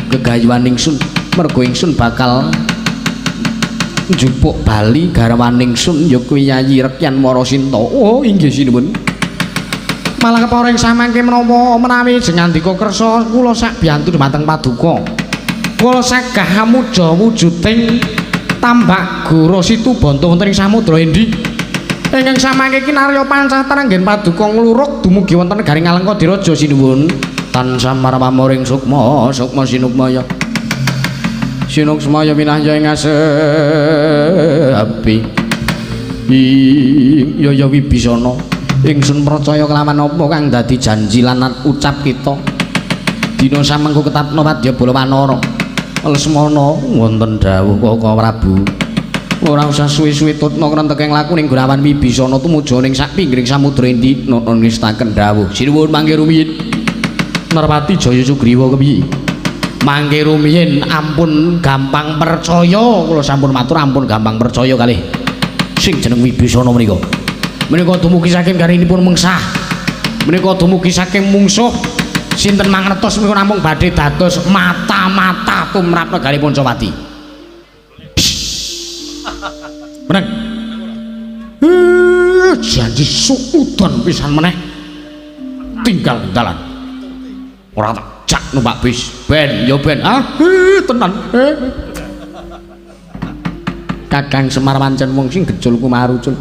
gegayuhan ingsun mergo ingsun bakal njupuk bali garwan ingsun ya kuwi Yayi Rekyan Marasinta. Oh inggih sinuwun. Malah kepara ing samangke menapa menawi jengandika kersa kula sak biyantu dumateng paduka. Kula sagah amuja wujuding tambak Goro Situbondo wonten ing Samudra Indi. Ingkang samangke kinarya pancatan anggen paduka nglurug dumugi wonten negari Ngalengka Diraja sinuwun. Tansah maramamuring sukma sukma sinukmaya sinuksmaya winahya ing asepi. Ing ya Wibisana Ingsun percaya kelawan apa kang dadi janji lan ucap kita. Dina samengko ketapno wadya bala wanara. Lesmana wonten dawuh Kaka Prabu. Ora usah suwi-suwi tutna krenteking laku ning Gurawan Wibisana tumuju ning sak pinggiring samudra Indi nata ngestaken dawuh. Sinuwun mangke rumiyin. Narpati Jaya Sugriwa kepiye? Mangke rumiyin ampun gampang percaya, kula sampun matur ampun gampang percaya kalih sing jeneng Wibisana menika. Menika dumugi saking garinipun mengsah. Menika dumugi saking mungsuh sinten mangertos menika namung badhe dados mata-mata tumrap negari Pancawati. Meneng. Janji suudon pisan meneh. Tinggal dalan. Ora tak jak numpak bis. Ben ya ben. Ah, tenan. Kakang Semar pancen wong sing gejul kumarucul.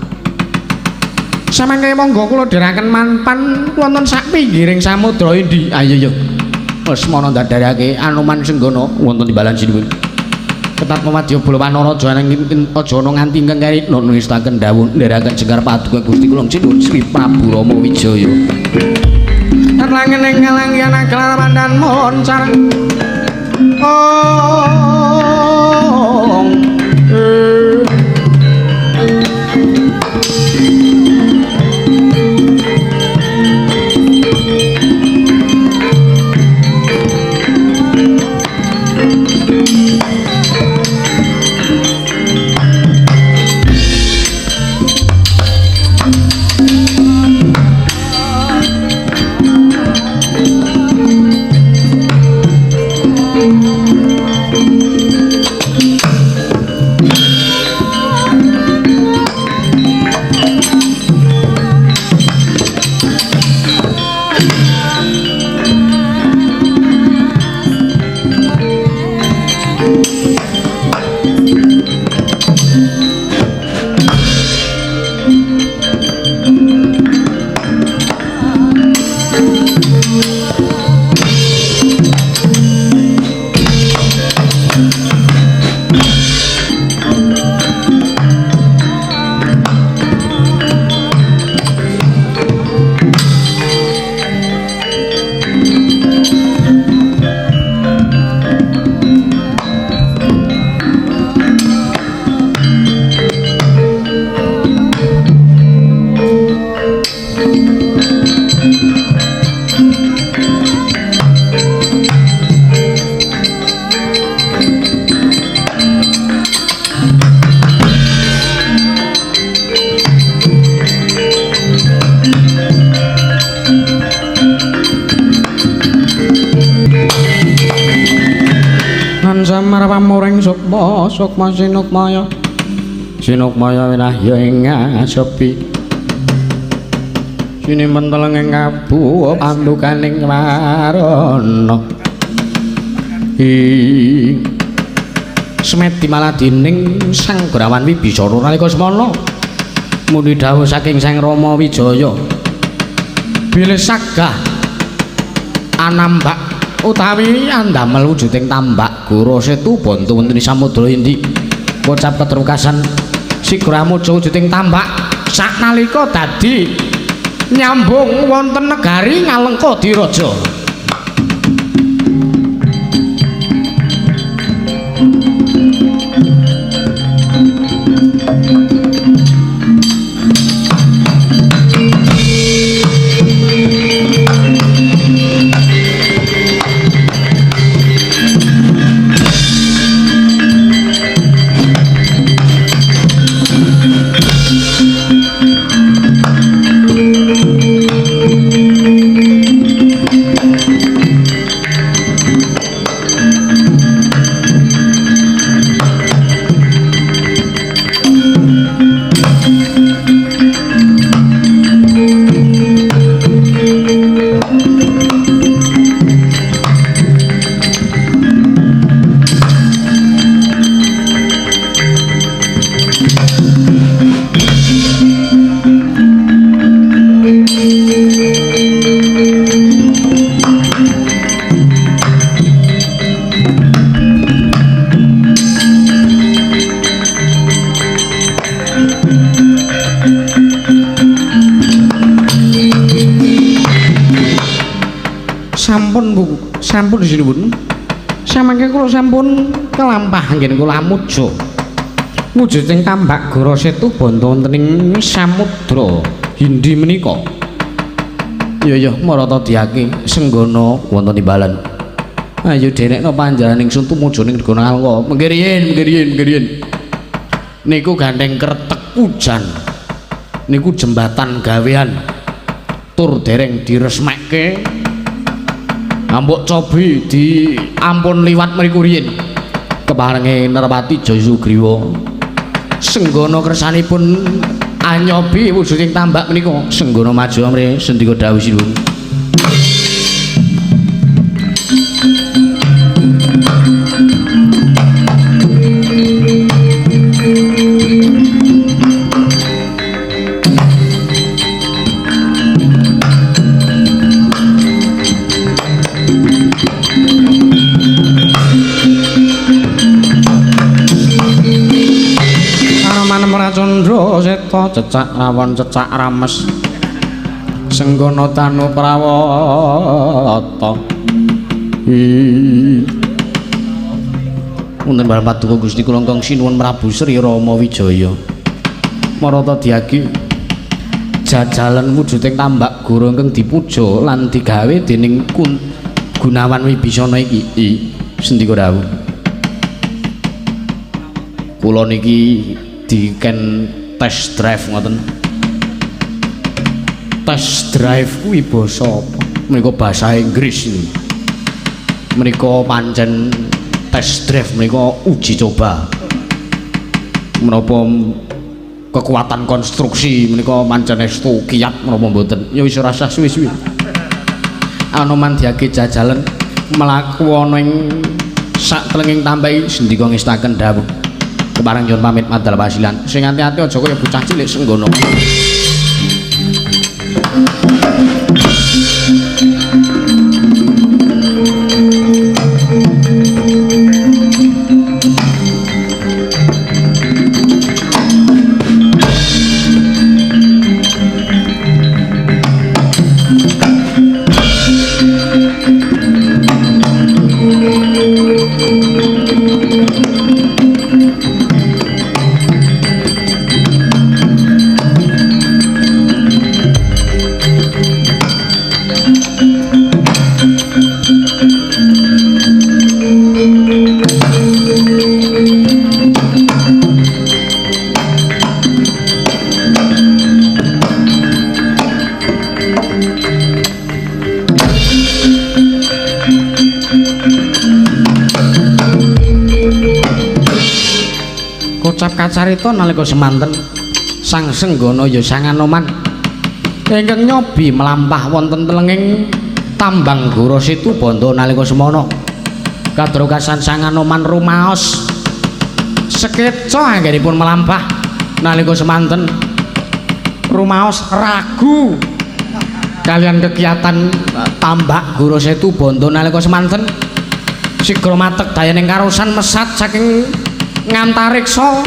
Samangke monggo kula dherekaken mampan wonten sak pinggiring samudra Indi. Ayo yo. Lesmana ndadharake Anoman Senggana wonten timbalan sinuwun. Ketat mawadya bala wanara aja ana nganti ingkang kari nungestaken dawuh ndherekaken jengkar paduka Gusti kula sinuwun Sri Prabu Rama Wijaya. Erlangen ing ngalangyan aglar pandan moncar. Ong. Samar pamuring sukma sukma sinukmaya sinukmaya winahya ing ngasepi sinimen teleng ing kabu pandukaning warana ing semedi maladining Sang Grawan Wibisana nalika semana muni dawuh saking Sang Rama Wijaya bilih sagah anambak utawi andamel wujuding tambak goro setu bantu wonten ing samudra Indi kocap keterukasan sigramuja wujuding tambak saknalika dadi nyambung wonten negari Ngalengka Diraja. Sampun sinuwun. Samangke kula sampun kelampah anggen kula amuja. Wujuding tambak Goro Setu bondo wonten ing samudra Hindi menika. Ya ya marata diake senggana wonten timbalan. Ayo derekno panjenengan ingsun tumuju ning negara Alwa. Mengke riyin, mengke riyin, mengke riyin. Niku gandeng kretek ujan. Niku jembatan gawean. Tur dereng diresmekke. Ambok cobi di ampun liwat mriku riyin. Keparenge Nerpati Jaya Sugriwa. Senggana kersanipun anyobi wujuding tambak menika. Senggana maju amrih sendika dawuh sinuwun. Seta cecak rawon cecak rames senggana tanu prawata. Wonten barang paduka Gusti kula ingkang sinuwun Prabu Sri Rama Wijaya. Marata diagi jajalan wujuding tambak goro ingkang dipuja lan digawe dening Gunawan Wibisana iki. Sendika dawuh. Kula niki diken test drive ngoten. Test drive kuwi basa apa? Menika basa Inggris iki. Menika pancen test drive menika uji coba. Menapa kekuatan konstruksi menika pancen estu kiat menapa mboten? Ya wis ora usah suwi-suwi. Anoman diage jajalan mlaku ana ing sak telenging tambahi sendika ngestaken dawuh. Kepareng nyuwun pamit madal pasilan. Sing ati-ati aja kaya bocah cilik senggono. Kocap kacarita nalika semanten Sang Senggana ya Sang Anoman ingkang nyobi mlampah wonten telenging tambang Goro Setu Bondo nalika semana. Kadrokasan Sang Anoman rumaos sekeca anggenipun mlampah nalika semanten, rumaos ragu kalian kegiatan tambak Goro Setu Bondo nalika semanten. Sigra matek dayaning karosan mesat saking ngantariksa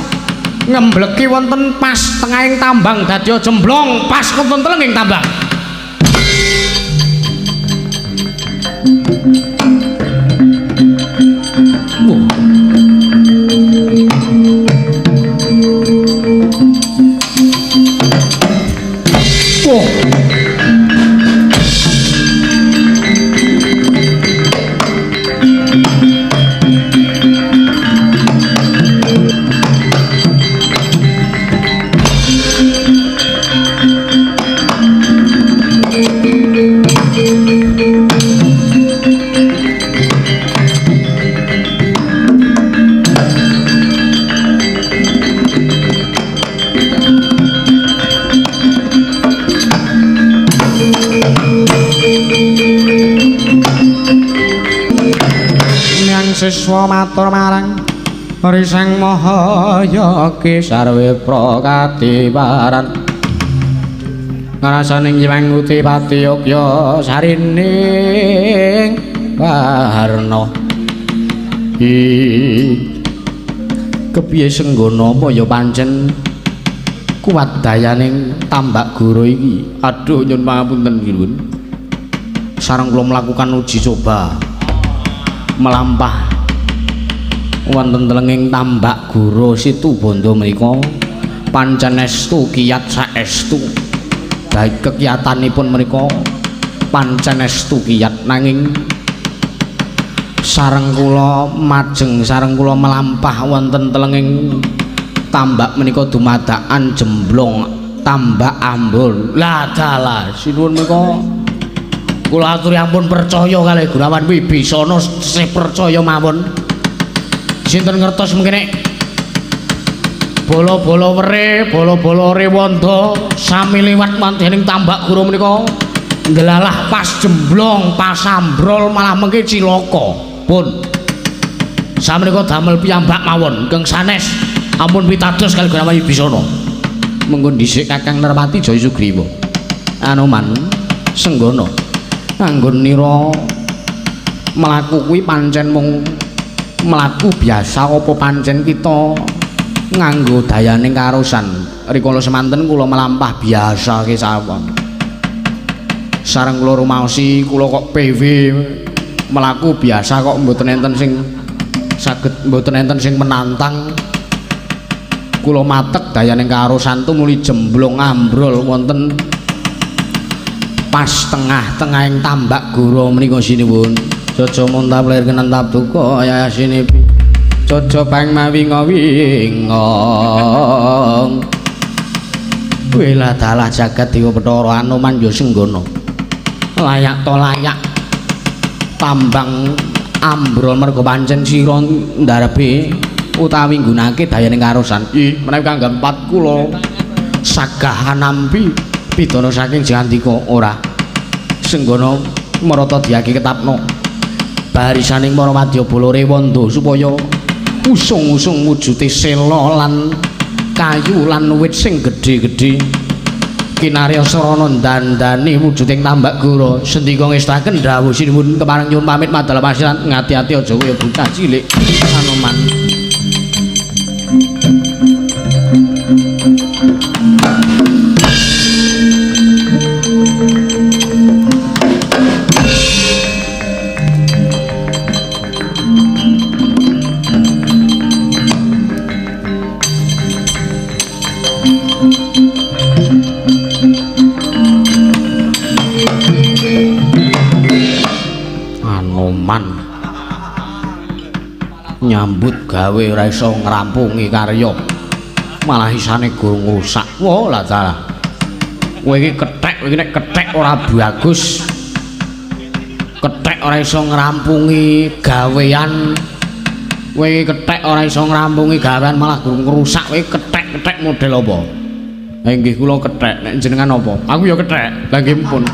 ngembleki wonten pas tengahing tambang dadi jemblong pas wonten telenging tambang. Wah. Siswa matur marang Risang Maha Yogi sarwe prakatiwaran ngrasaning Hyang Utipati Yogya sarining warna. Kepiye senggana apa ya pancen kuat dayaning tambak goro iki. Aduh nyun pangapunten nyuwun. Sareng kula melakukan uji coba melampah wonten telenging tambak Goro Situbondo menika pancen estu kiyat saestu. Baik kekiyatanipun menika pancen estu kiyat, nanging sareng kula majeng sareng kula melampah wonten telenging tambak menika dumadakan jemblong tambak ambul. Lah dalah sinuwun menika kula aturi ampun percaya kalih Gunawan Wibisana, sih percaya mawon. Sinten ngertos mungkin nek bala-bala were, bala-bala rewanda sami liwat wonten ing tambak Goro menika ndelalah pas jemblong, pas ambrol malah mengke cilaka. Pun samenika damel piyambak mawon ingkang sanes ampun pitados kalih Gunawan Wibisana. Mengko dhisik Kakang Nerpati Jaya Sugriwa. Anoman Senggana anggon nira mlaku kuwi pancen mung mlaku biasa apa pancen kita nganggo dayaning karosan? Rikala semanten kula melampah biasa kesawon. Sareng kula rumaosi kula kok PW mlaku biasa kok mboten enten sing saged, mboten enten sing menantang. Kula matek dayaning karosan tumuli jemblong ambrol wonten pas tengah-tengahing tambak Goro menika sinuwun. Aja muntap lir kenentap duka ya sinipi. Aja pang mawi ngawingong. Wela dalah jagat dewa Bathara Anoman ya Senggana. Layak to layak tambang ambrol merga pancen sira ndarabe utawi nggunakake dayaning karosan. Ih, menawi kanggo empat kula sagah nampi pidana saking Jayandika ora. Senggana marata diaki ketapno barisaning para wadyabala Rewanda supaya usung-usung wujude sela lan kayu lan wit sing gedhe-gedhe kinarya sarana dandani wujuding tambak Goro. Sendika ngestaken dawuh sinuwun kepareng nyuwun pamit madal pasiran, ngati-ati aja kaya bocah cilik Anoman. Nyambut gawe ora iso ngrampungi karya, malah isane gur ngrusak. Wah lah dalah, kowe iki kethek, kowe iki nek kethek ora bagus, kethek ora iso ngrampungi gawean, kowe iki kethek ora iso ngrampungi gawean malah gur ngrusak. Kowe kethek-kethek model apa? Nggih kula kethek, nek jenengan apa? Aku ya kethek. Lah nggih pun.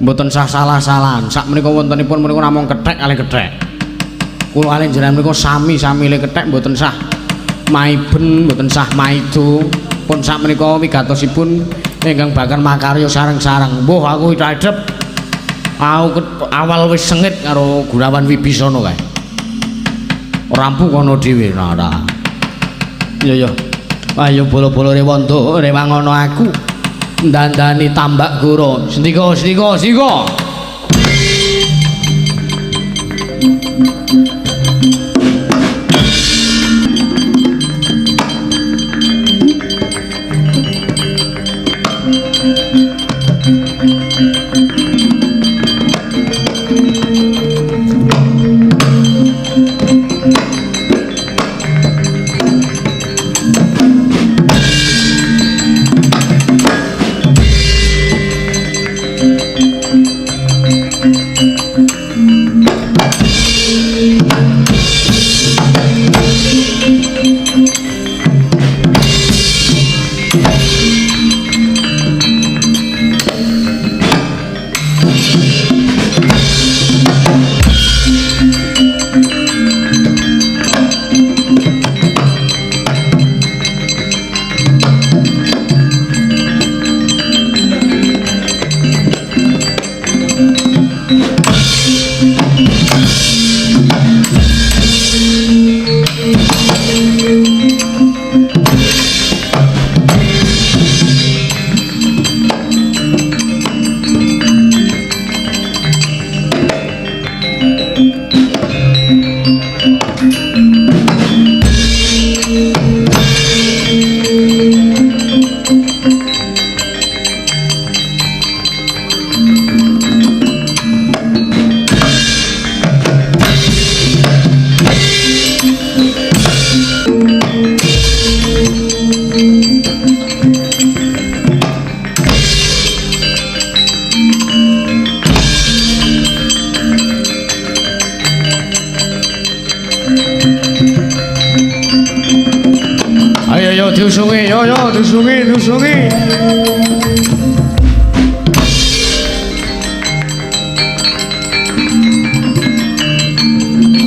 Mboten sah salah-salahan. Sak menika wontenipun menika namung kethek kalih kethek. Kula kalih jenengan menika sami-sami le kethek mboten sah maiben, mboten sah maido. Pun sak menika wigatosipun ingkang bakal makarya sareng-sareng. Mbuh aku idhep. Aku awal wis sengit karo Gunawan Wibisana kae. Rampu kono dhewe ora. Iya ya. Ayo bala-bala Rewanda rewangono aku ndandani tambak Goro. Sendika sendika sendika. diusungi, yo yo diusungi, diusungi.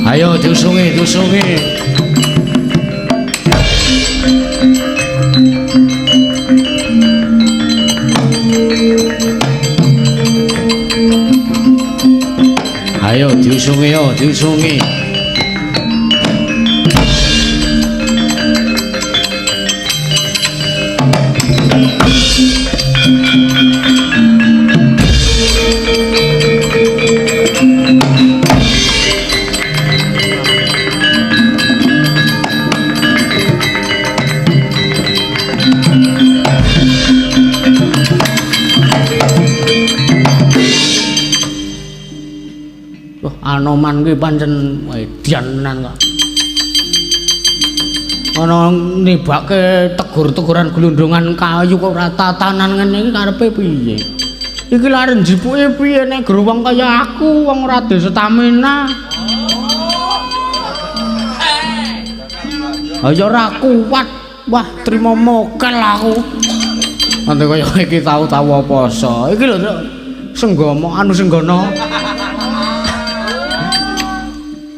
Ayo diusungi, diusungi. Ayo diusungi, yo diusungi. Anoman ki pancen edian tenan kok. Ana nibake tegur-teguran glundungan kayu kok ora tatanan ngene iki karepe piye? Iki lare njipuke piye nek guru wong kaya aku, wong ora duwe stamina. Ayo ora kuat. Wah, trimo mokel aku. Nanti kaya iki tau-tau poso. Iki lho Senggama anu Senggana.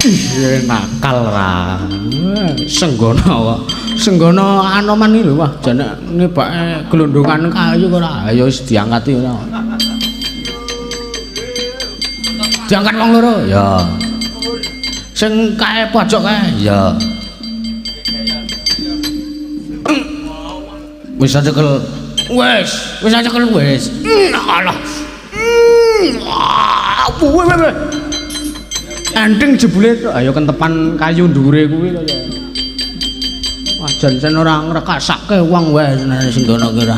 Ih, nakal ra. Senggana kok. Senggana Anoman iki lho, wah jane nibake glundungan kayu kok ora. Ayo wis diangkati ora. Diangkat wong loro. Ya. Sing kae pojok kae. Ya. Wis cekel. Wis, wis cekel wis. Alah. Weh. Enteng jebule ayo kentepan kayu dhuwure kuwi kaya. Wah jan sen ora ngrekasake wong wae sing ngono ki ora.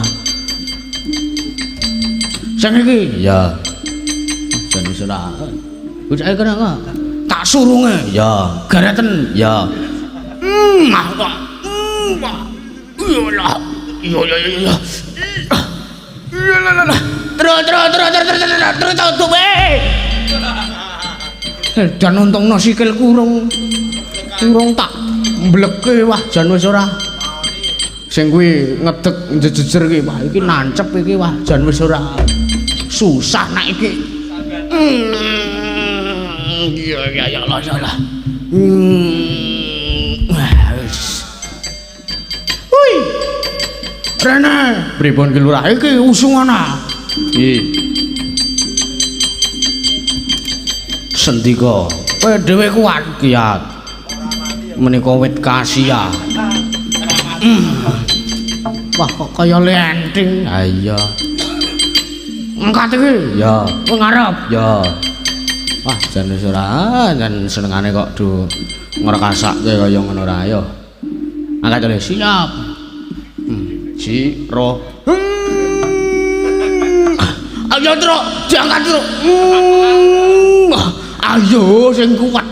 Sing iki ya. Jan wis ora. Bocah kena kok. Tak surunge ya, gareten ya. Ah kok. Iya lah. Iya iya iya. Iya lah lah. Terus terus terus terus terus terus tutup eh. Dan untungno sikilku urung urung tak mbleke wah jan wis ora. Sing kuwi ngedeg jejer iki wah iki nancep iki wah jan wis ora. Susah nek iki. Iya ya ya Allah ya Allah. Hui. Rene, pripun ki lurah iki usungana? Nggih. Sendika, kowe dhewe kuat kiat. Menika wit kasia. Wah kok kaya lenting. Ha iya. Ngangkat iki. Ya. Kowe ngarep. Ya. Wah jan wis ora, jan senengane kok do ngrekasake kaya ngono ora ayo. Angkat le siap. Ji ro. Ayo truk, diangkat truk. Ayo sing kuat.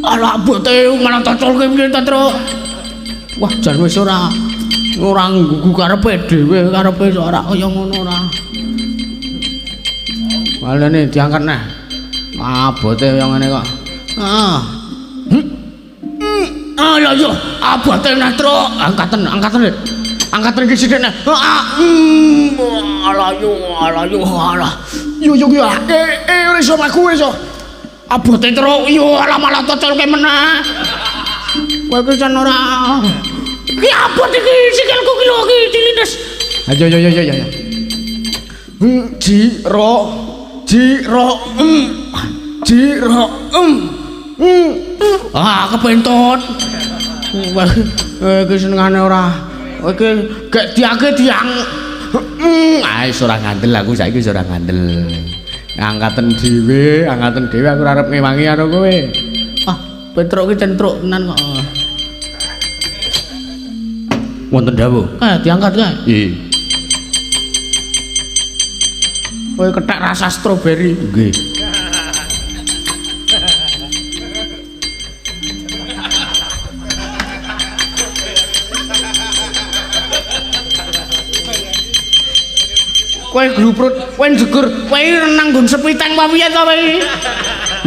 Alah bote malah tocolke piye ta, Truk? Wah, jan wis ora ora nggugu karepe dhewe, karepe ora kaya ngono ora. Walene diangkat neh. Abote kaya ngene kok. Heeh. Ayo ayo, abote neh, Truk. Angkaten, angkaten. Angkaten iki sithik neh. Alah yo, alah yo, alah. Yo yo yo. Ora iso mlaku iso. Abote truk yo alah malah tocolke meneh. Kowe iki jan ora. Iki abot iki sikilku ki lho iki dilindes. Ayo yo yo yo yo. Ji ro ji ro ji ro Ah kepentut. Iki senengane ora. Iki gek diake diang. Ah wis ora ngandel aku saiki wis ora ngandel. Angkaten dhewe aku ora arep ngewangi karo kowe. Ah, Petruk ki centruk tenan kok. Wonten dawuh. Kae diangkat kae. Nggih. Kowe kethek rasa stroberi. Nggih. Kowe gluprut, kowe njegur, kowe renang nggon sepiteng apa piye to kowe?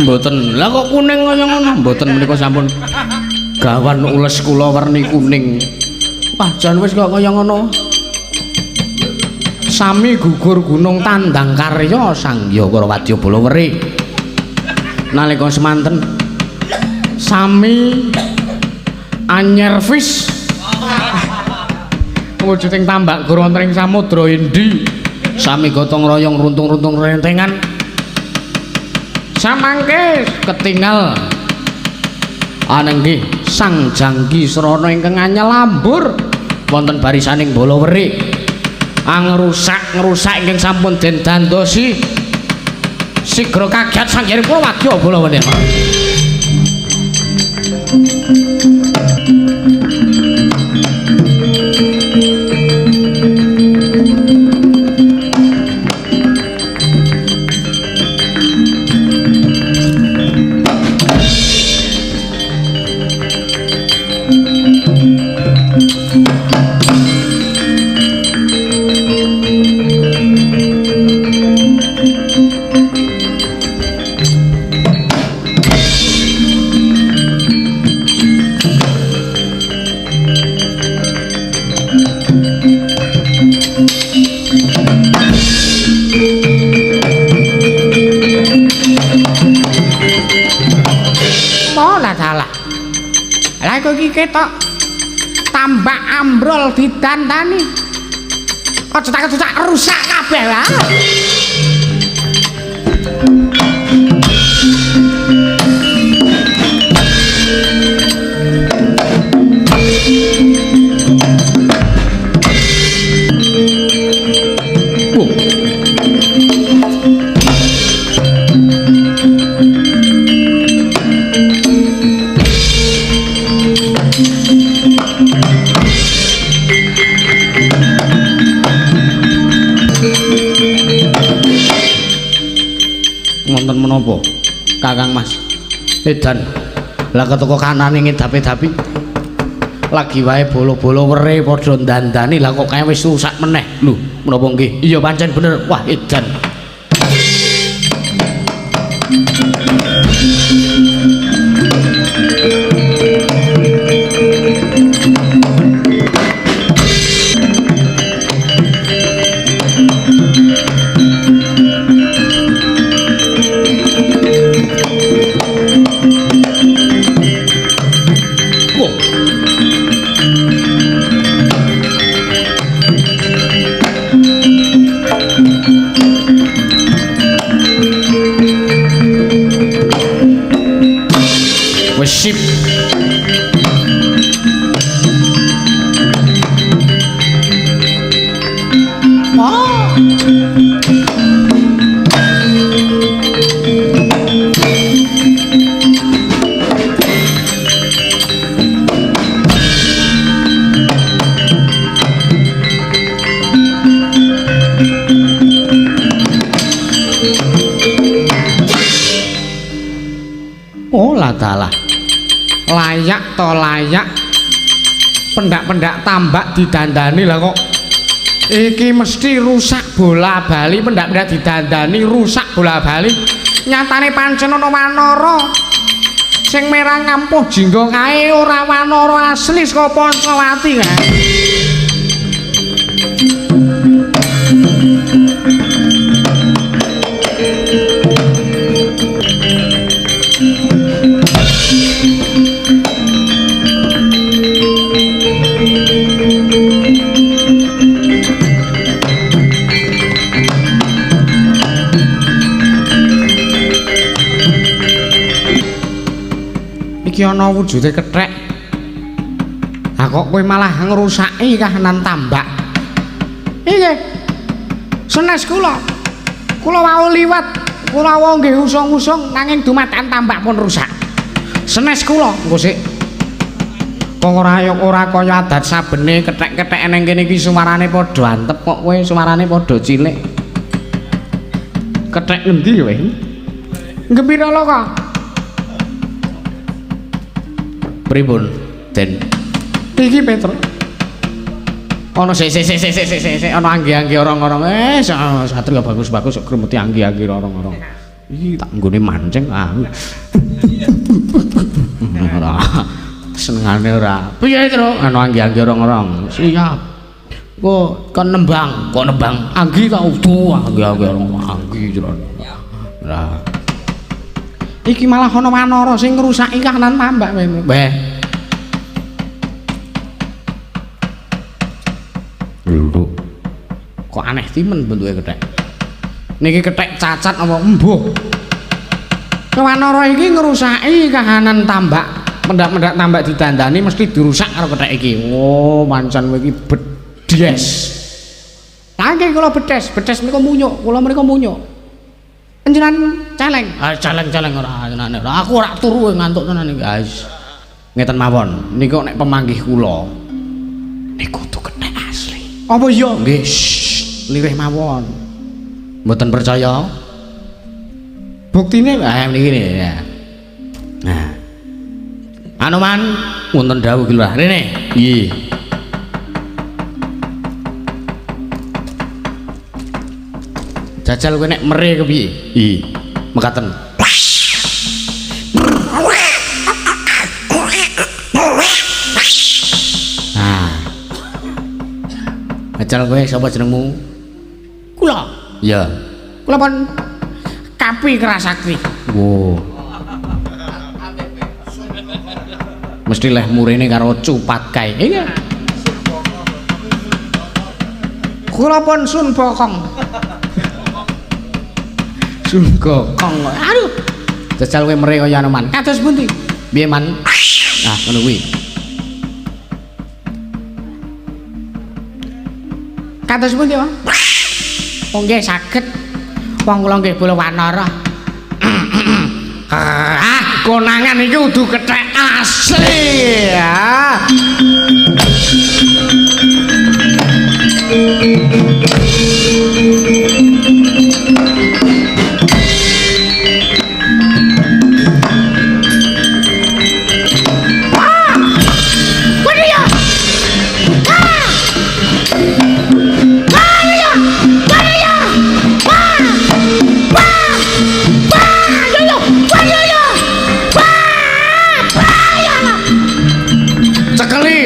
Mboten. Lah kok kuning kaya ngono? Mboten menika sampun Gawan ules kula werni kuning. Wah, jan wis kok kaya ngono. Sami gugur gunung tandang karya sangya para wadya bala weri. Nalika semanten sami anyervis wujuding tambak guru wonten ing samudra Indi. Sami gotong royong runtung-runtung rentengan. Samangke ketingal anenggih Sang Jangki Srana ingkang anyelambur wonten barisaning bala weri. Angrusak-ngrusak ingkang sampun den dandosi. Sigra kaget sanghyang kula wadya bala weri. Ketok tambak ambrol didandani. Aja tak rusak kabeh wae. Wonten menapa Kakang Mas? Edan. Lah ketoko kanane ngedapi-dapi. Lagi wae bolo-bolo were padha ndandani, lah kok kae wis rusak meneh. Lho, menapa nggih? Iya pancen bener. Wah, edan. Sip. Oh. Oh, ladalah. Layak to layak, pendak-pendak tambak didandani, lah kok iki mesti rusak bola bali. Pendak-pendak didandani rusak bola bali. Nyatane pancen ana wanara sing merah ngampuh jingga kae ora wanara asli saka Pancawati kae. Iki ana wujude kethek. Ha kok kowe malah ngrusaki kahanan tambak. Iki senes kula. Kula wau liwat, kula wau nggih usung-usung nanging dumadakan tambak pun rusak. Senes kula engko sik. Kok ora kaya adat sabene kethek-kethek nang kene iki suarane padha antep kok kowe suarane padha cilik. Kethek ngendi kowe? Gembira loka. Pripun, Den? Iki Petro. Ana sik sik sik sik sik sik ana anggi-anggi orang-orang. Satria bagus-bagus kok kremeti anggi-anggi orang-orang. Iki tak nggone mancing ah. Ora. Senengane ora. Piye, Tru? Anu anggi-anggi rong-rong. Siap. Kok kon nembang, kok nembang. Anggi ta udu anggi-anggi rong anggi jron. Lah. Iki malah ana wanara sing ngrusaki kahanan tambak kowe. Beh. Lho. Kok aneh timen bentuke kethek. Niki kethek cacat apa embuh? Wanara iki ngrusaki kahanan tambak. Mendak-mendak tambak didandani mesti dirusak karo kethek iki. Oh, pancen kowe iki bedes. Lah nggih kula bedes, bedes menika munyuk, kula menika munyuk. Panjenengan celeng. Ah celeng-celeng ora tenane. Aku ora turu ngantuk tenan iki. Ah wis. Ngeten mawon, niku nek pemanggih kula niku kudu kethek asli. Apa iya? Nggih, lirih mawon. Mboten percaya? Buktine niki ya. Nah. Anoman wonten dawuh ki Lurah. Rene. Nggih. Jajal kowe nek mere kepiye? Nggih. Mekaten. Nah. Jajal kowe sapa jenengmu? Kula. Iya. Kula pun Kapi Kerasakti. Wo. Mesti leh murene karo cupat kae. Iya. Kula pun Sun Bokong. Sun Gokong. Aduh. Jajal kowe mere kaya Anoman. Kados pundi? Piye, Man? Ah, ngono kuwi. Kados pundi, Pak? Oh nggih saged. Wong kula nggih bola wanara. Ah, konangan iki kudu kethek asli ya.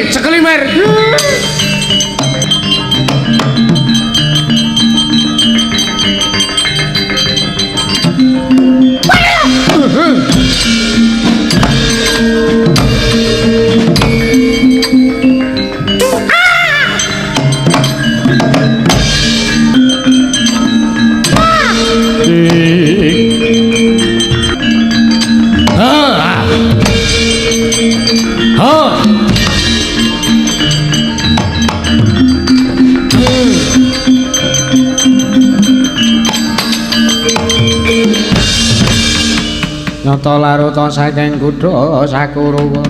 Cekeli mer. Nyata laruta saking kutha Sakuruwa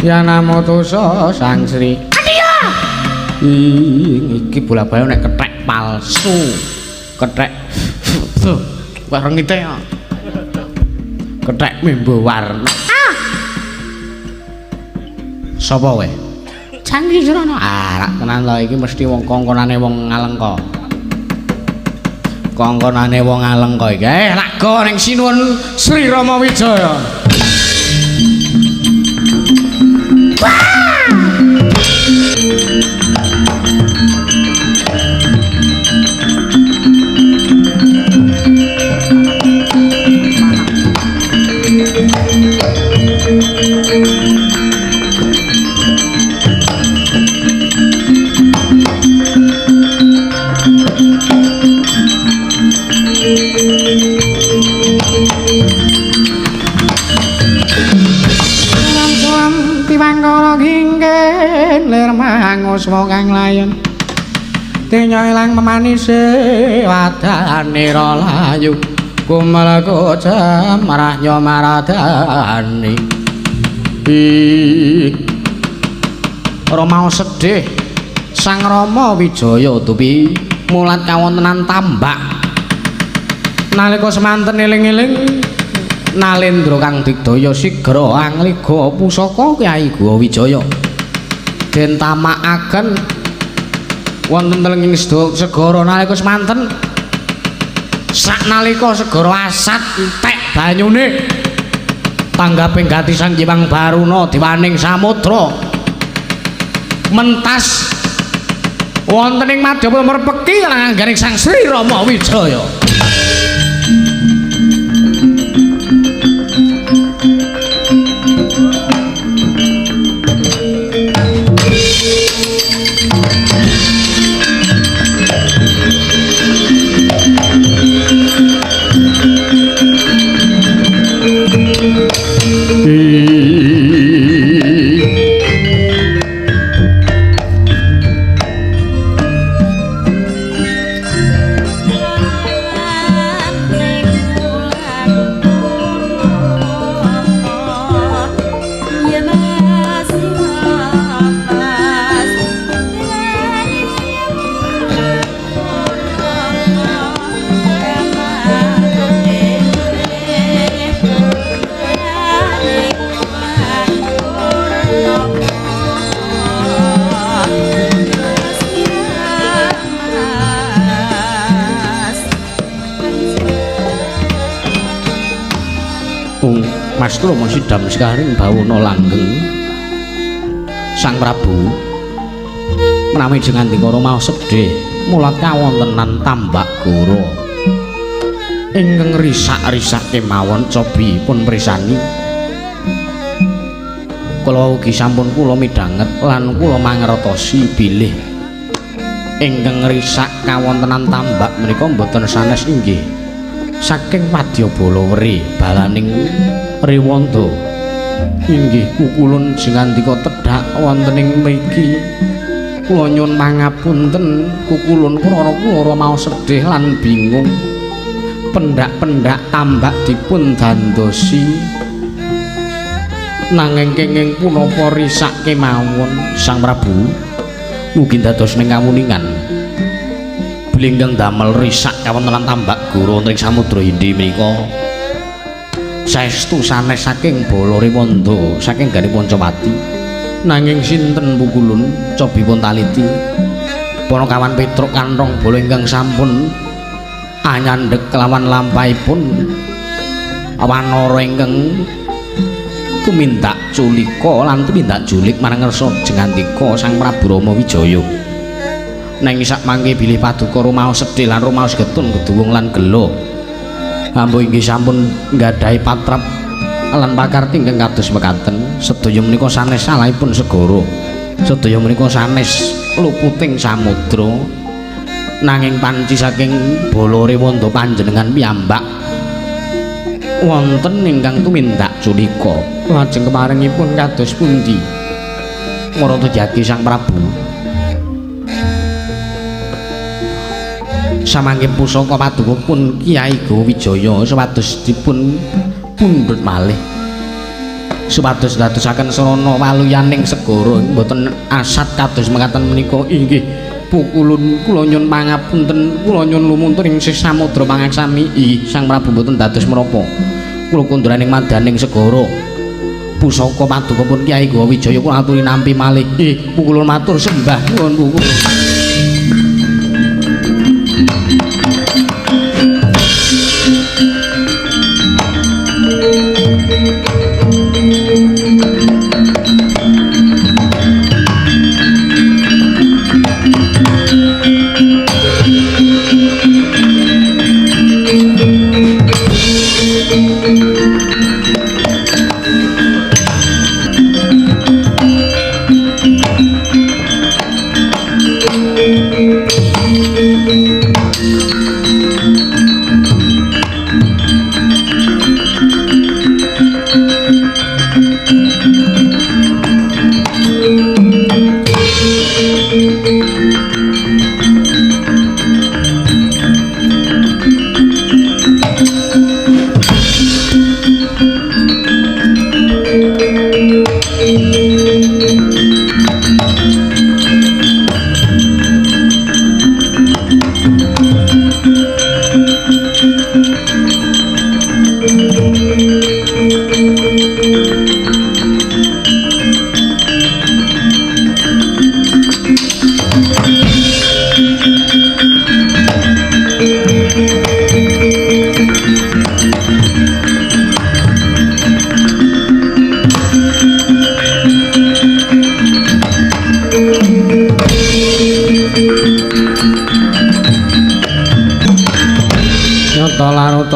Yanamutusa Sang Sri Adhiya. Iki bola-bali nek kethek palsu. Kethek wah rengite ya. Kethek membo warna. Ah. Sapa kowe? Canggi Srana. Ah, rak tenan lho iki mesti wong kongkonane wong Ngalengka. Kongkonane wong Alengka iki. Laga ning sinuwun Sri Rama Wijaya. Mangus kang layon tinya ilang memanise wadane ra layu kumelaku jemarah nyomaradani. Ora mau sedih Sang Rama Wijaya dupi mulat kawontenan tambak nalika semanten eling-eling Nalendra kang digdaya sigra angliga pusaka Kyai Guwa Wijaya den tamakaken wonten telenging segara nalika semanten saknalika segara asat entek banyune Tanggaping gati Sang Hyang Baruna dewaning samudra mentas wonten ing madyapada merpeki lan angganing Sang Sri Rama Wijaya. Mas Kromo sidam sekaring bawana langgeng. Sang Prabu menawi jengandika rumaos sedih mulat kawontenan Tambak Goro ingkang risak-risak kemawon cobi pun mrisani. Kula ugi sampun kula midhanget lan kula mangertosi bilih ingkang risak kawontenan tambak menika mboten sanes inggih saking wadyabala weri balaning Rewanda. Inggih kukulun jengandika tedhak wonten ing mriki. Kula nyuwun pangapunten kukulun krana kula rumaos sedih lan bingung. Pendak-pendak tambak dipun dandosi nanging kenging punapa risak kemawon. Sang Prabu mugi dados ning kawuningan bilih ingkang damel risak kawontenan Tambak Goro wonten ing Samudra Hindi menika saestu sanes saking bala Rewanda saking gane Pancawati. Nanging sinten pukulun cobipun taliti Panakawan Petruk kanthong bala ingkang sampun anyandhek kelawan lampahipun wanara ingkang tumindak culika lan tumindak julik marang ngersa jengandika Sang Prabu Rama Wijaya. Nanging sak mangke bilih paduka rumaos sedih lan rumaos getun geduwung lan gela. Ambo inggih sampun nggadahi patrap lan pakarti ingkang kados mekaten. Sedaya menika sanes salahipun segara, sedaya menika sanes luputing samudra. Nanging panci saking bala Rewanda panjenengan piyambak wonten ingkang tumindak culika. Lajeng kemarengipun kados pundi Marata jati Sang Prabu? Samangke pusaka paduka pun Kyai Gowa Wijaya supados dipun pundhut malih supados dadosaken sarana waluyaning segara mboten asat kados mekaten menika. Inggih pukulun kula nyuwun pangapunten, kula nyuwun lumuntur ing sisih samudra pangaksami. Inggih Sang Prabu mboten dados menapa kula konduraning madaning segara. Pusaka paduka pun Kyai Gowa Wijaya kula aturi nampi malih. Inggih pukulun matur sembah nuwun pukulun.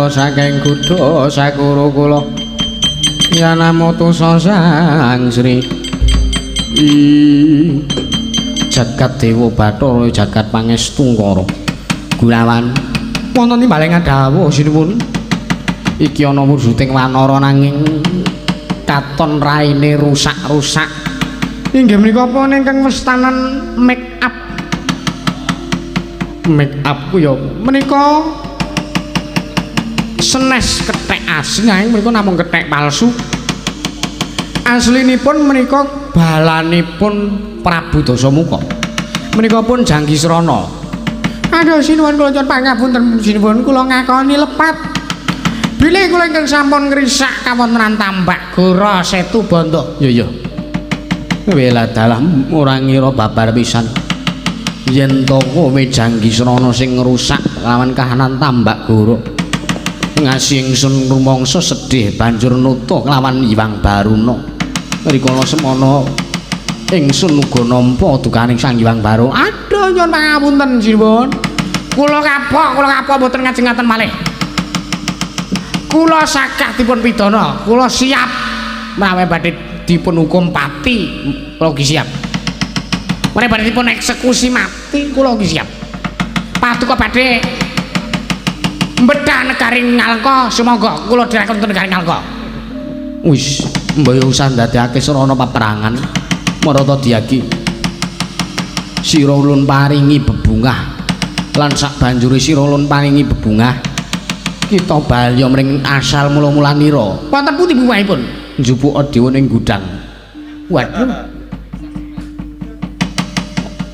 saking kutha sakuru kula Yanamutusa Sang Sri Jagat Dewa Bathara jagat Pangestungkara Gunawan wonten timbaling dawuh sinuwun iki ana wujuding wanara nanging katon raine rusak-rusak inggih menika apa ingkang westanan make up make up ku ya menika senes kethek asli nanging menika namung kethek palsu aslinipun menika balanipun Prabu Dasamuka menika pun Janggisrana. Aduh sinuwun kula nyuwun pangapunten sinuwun kula ngakoni lepat bilih kula ingkang sampun ngrisak kawontenan Tambak Gora Setu Bandha. Iya iya wela dalah ora ngira babar pisan yen to kowe Janggisrana sing ngrusak lawan kahanan Tambak Gora ngasih ingsun rumangsa sedih banjur nutuh kelawan Hyang Baruna rikala semana ingsun uga nampa dukaning Sang Hyang Baruna. Aduh nyuwun pangapunten sinuwun kula kapok mboten ngajengaken malih kula sakah dipun pidana kula siap menawi badhe dipun hukum pati kula ugi siap menawi badhe dipun eksekusi mati kula ugi siap paduka badhe mbedah negari Ngalengka sumangga kula dherekaken wonten negari Ngalengka. Wis mbaya usah ndadekake sarana paperangan marata diagi sira ulun paringi bebungah lan sak banjure sira ulun paringi bebungah kita balya mring asal mula-mulanira. Wonten pundi bebungahipun? Njupuk dhewe ning gudang. Waduh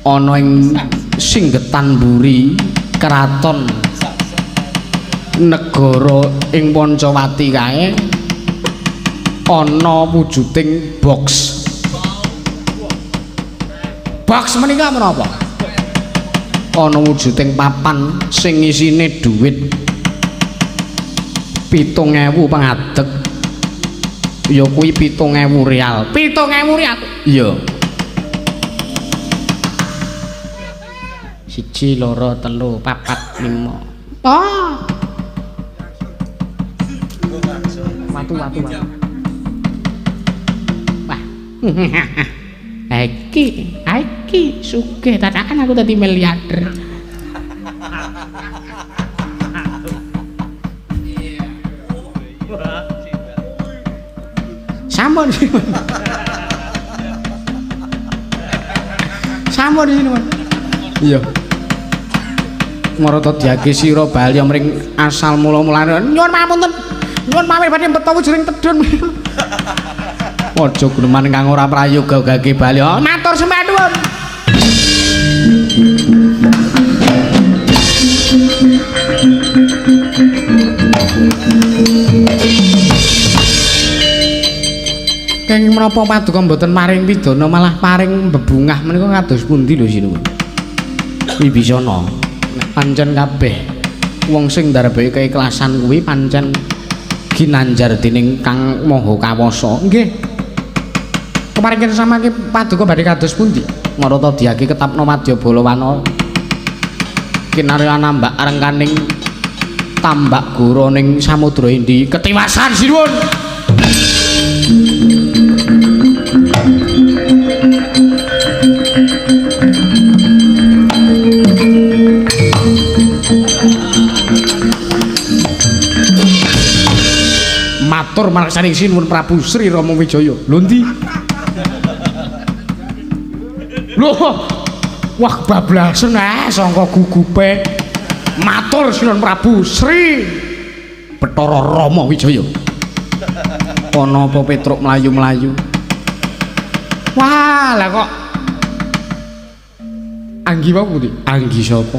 ana ing singgetan mburi keraton negara ing Pancawati kae ana wujuding box. Box menika menapa? Ana wujuding papan sing isine dhuwit 7.000 pangadeg ya kuwi 7.000 real. 7.000 real. Iya. 1 2 3 4 5. Oh. Watu. Wah. Iki sugih tatakan aku dadi miliarder. Sampun sinuwun. Sampun sinuwun. Iya. Marata diage sira bali mring asal mula-mulane. Nyuwun pangapunten. Nyuwun pamit badhe mbeta wujuding tedhun. Aja guneman kang ora prayoga gage bali. Matur sembah nuwun. Kenging menapa paduka mboten paring pidana malah paring bebungah menika kados pundi lho sinuwun. Wibisana nek pancen kabeh wong sing ndarbeki keikhlasan kuwi pancen ginanjar dening Kang Maha Kawasa. Nggih. Kemarin samangke paduka badhe kados pundi? Marata diagi ketapna Madyabala Wana. Kinarya nambak rengkaning Tambak Gora ning Samudra Indi. Ketiwasan sinuwun. Matur marang sinuwun Prabu Sri Rama Wijaya. Lho ndi? Lho, wah bablasen sangka gugupe. Matur sinuwun Prabu Sri Bathara Rama Wijaya. Ana apa Petruk mlayu-mlayu? Wah, lah kok Anggi apa pundi? Anggi sapa?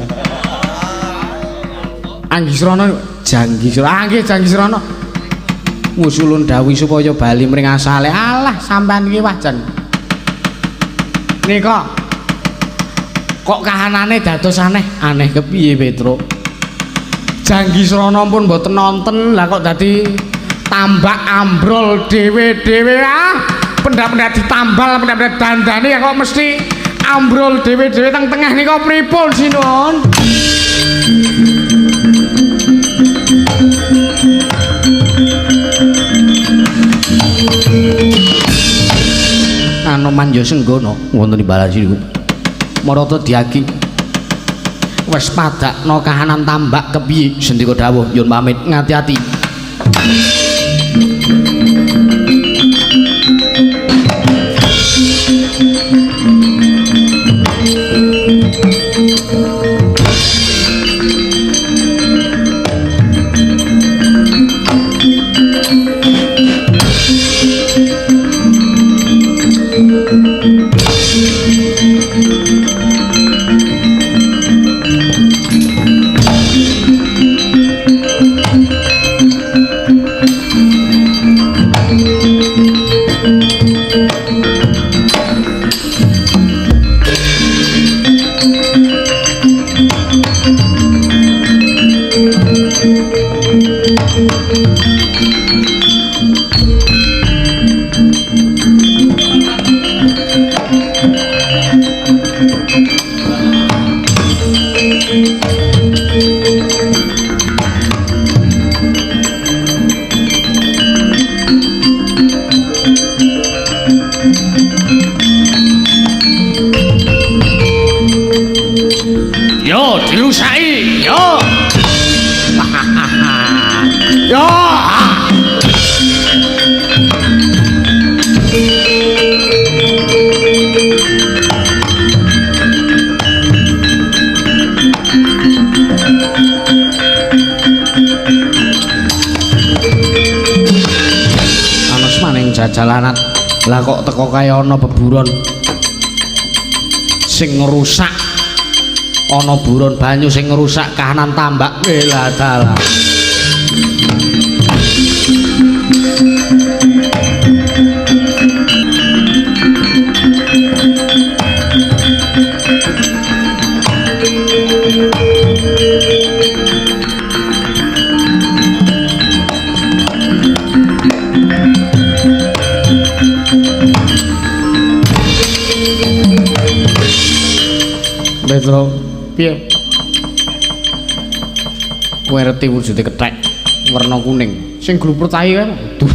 Anggi Srana, Janggi Srana. Anggi Janggi Srana. Ngusulun dawuh supaya bali mring asale. Alah, sampean iki wah jan. Nika kok kahanane dados aneh? Aneh kepiye, Petruk? Janggi Srana pun mboten nonton, lah kok dadi tambak ambrol dhewe-dhewe ah. Pendak-pendak ditambal, pendak-pendak dandane ya kok mesti ambrol dhewe-dhewe teng tengah nika pripun sinuwun? Manjasenggana wonten imbalan niku. Marata diagi. Wis padakna kahanan tambak kepiye? Sendika dawuh nyuwun pamit ngati-ati. Yo dirusaki, yo. Yo. Anos maning jajalanat. Lah kok teko kaya ana beburon sing ngrusak. Ana buron banyu sing ngrusak kahanan tambak. Welah dalah. Petro, piye? Kowe ngerti wujude kethek werna kuning sing glupur tahi kae. Aduh.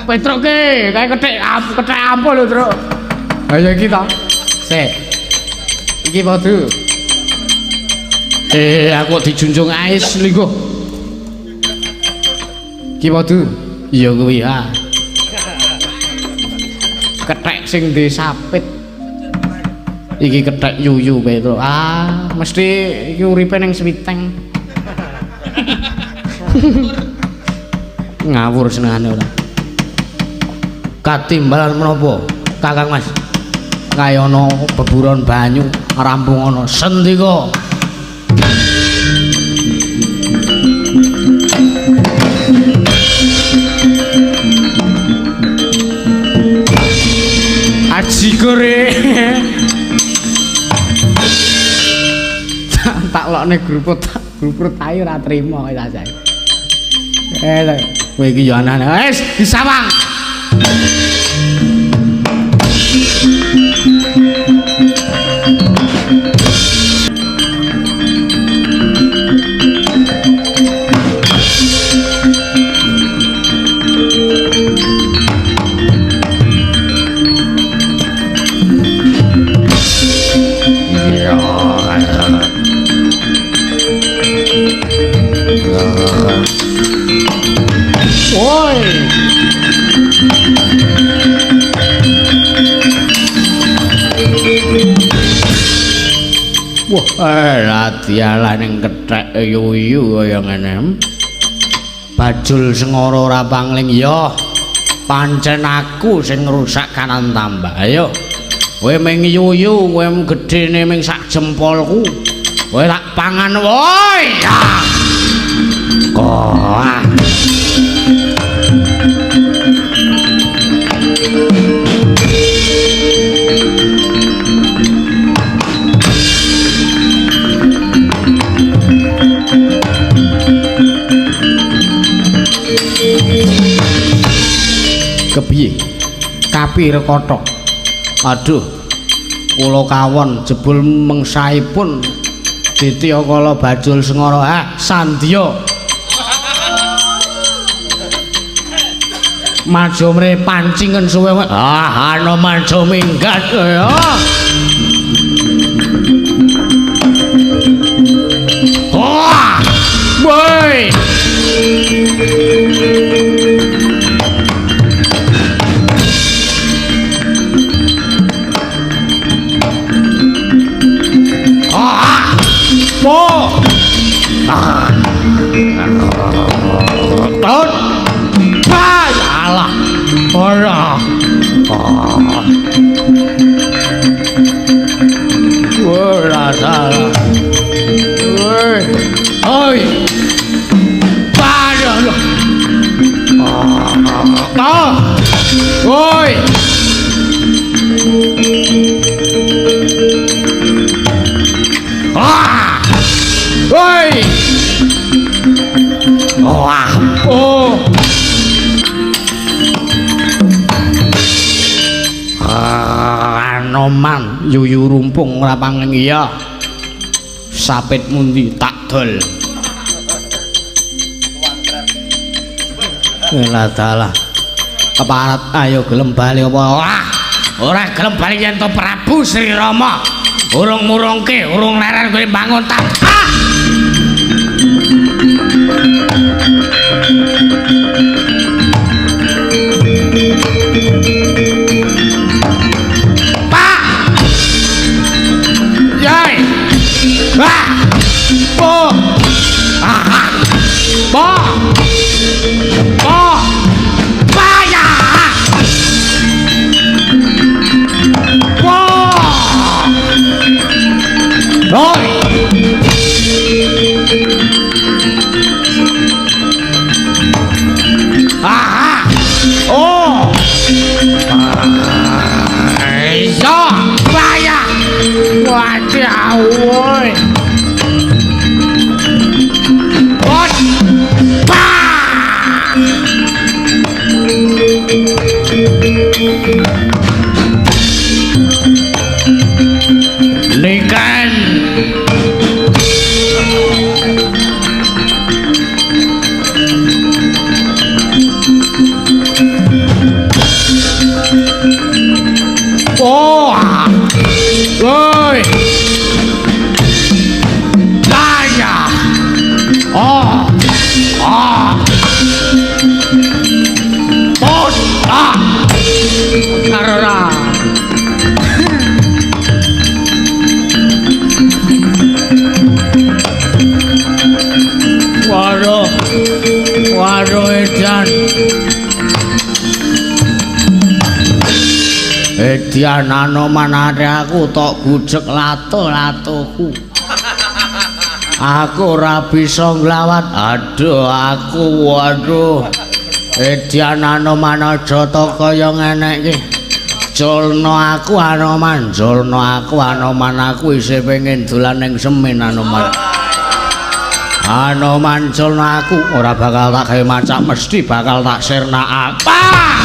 Petro ke, kae kethek kethek ampuh lho, Tru. Ha ya iki ta. Sik. Iki padha. Aku dijunjung ais lingguh. Iki padha. Iya kuwi ha. Kethek sing duwe sapit. Iki kethek yuyu Petro. Ah, mesti iki uripe ning Switeng. Ngawur senengane ora. Katimbalan menapa, Kakang Mas? Kaya ana beburon banyu rampung ana sendika. Aji gore. Tak lokne grup tahi ora trimo kowe ta saiki. Kowe iki ya aneh. Wis disawang. Woi. Wah, ladialah ning kethek yuyu kaya ngene. Bajul Sengara ora pangling ya. Pancen aku sing ngrusak kanan tambah. Ayo. Kowe ming yuyu, kowe gedene ming sak jempolku. Kowe tak pangan woi. Kok. Kepiye? Kapi rekothok. Aduh. Kula kawon jebul mengsaipun Ditya kala Bajul Sengara. Ah, sandya. Maju mrene pancingen suwe. Ah, Anoman aja minggat ya. Wah! Woi! Ah! Po! Ah! Tot! Ah, salah. Ora. Ah. Ora salah. Woi. Oi. Padahal. Ah. Woi. Ah. Woi. Wah. Oh. Anoman yuyu rumpung ora pangen iya. Sapit mundi tak dol. Lah dalah. Keparat ayo gelem bali apa? Wah, ora gelem bali yen to Prabu Sri Rama. Urung murungke, urung leren kowe bangun tak. Ah! Pak! Yai! Wah! Po! Ah! Po! Po! Paya! Po! Oi! Ah! Oh! Iya! Paya! Wadah, woi! Pot! Pa! Niken! Oh! Woi! Daya! Oh! Ah! Bos! Ah! Karora! Waduh! Waduh edan! Edian Anoman ate aku tok gujek lato-latoku. Aku ora bisa nglawan. Aduh aku waduh. Edian Anoman aja to kaya ngene iki. Jolno aku Anoman, jolno aku Anoman, aku isih pengen dolan ning Semen Anoman. Anoman jolno aku ora bakal tak gawe macak, mesti bakal tak sirnakake. Ah!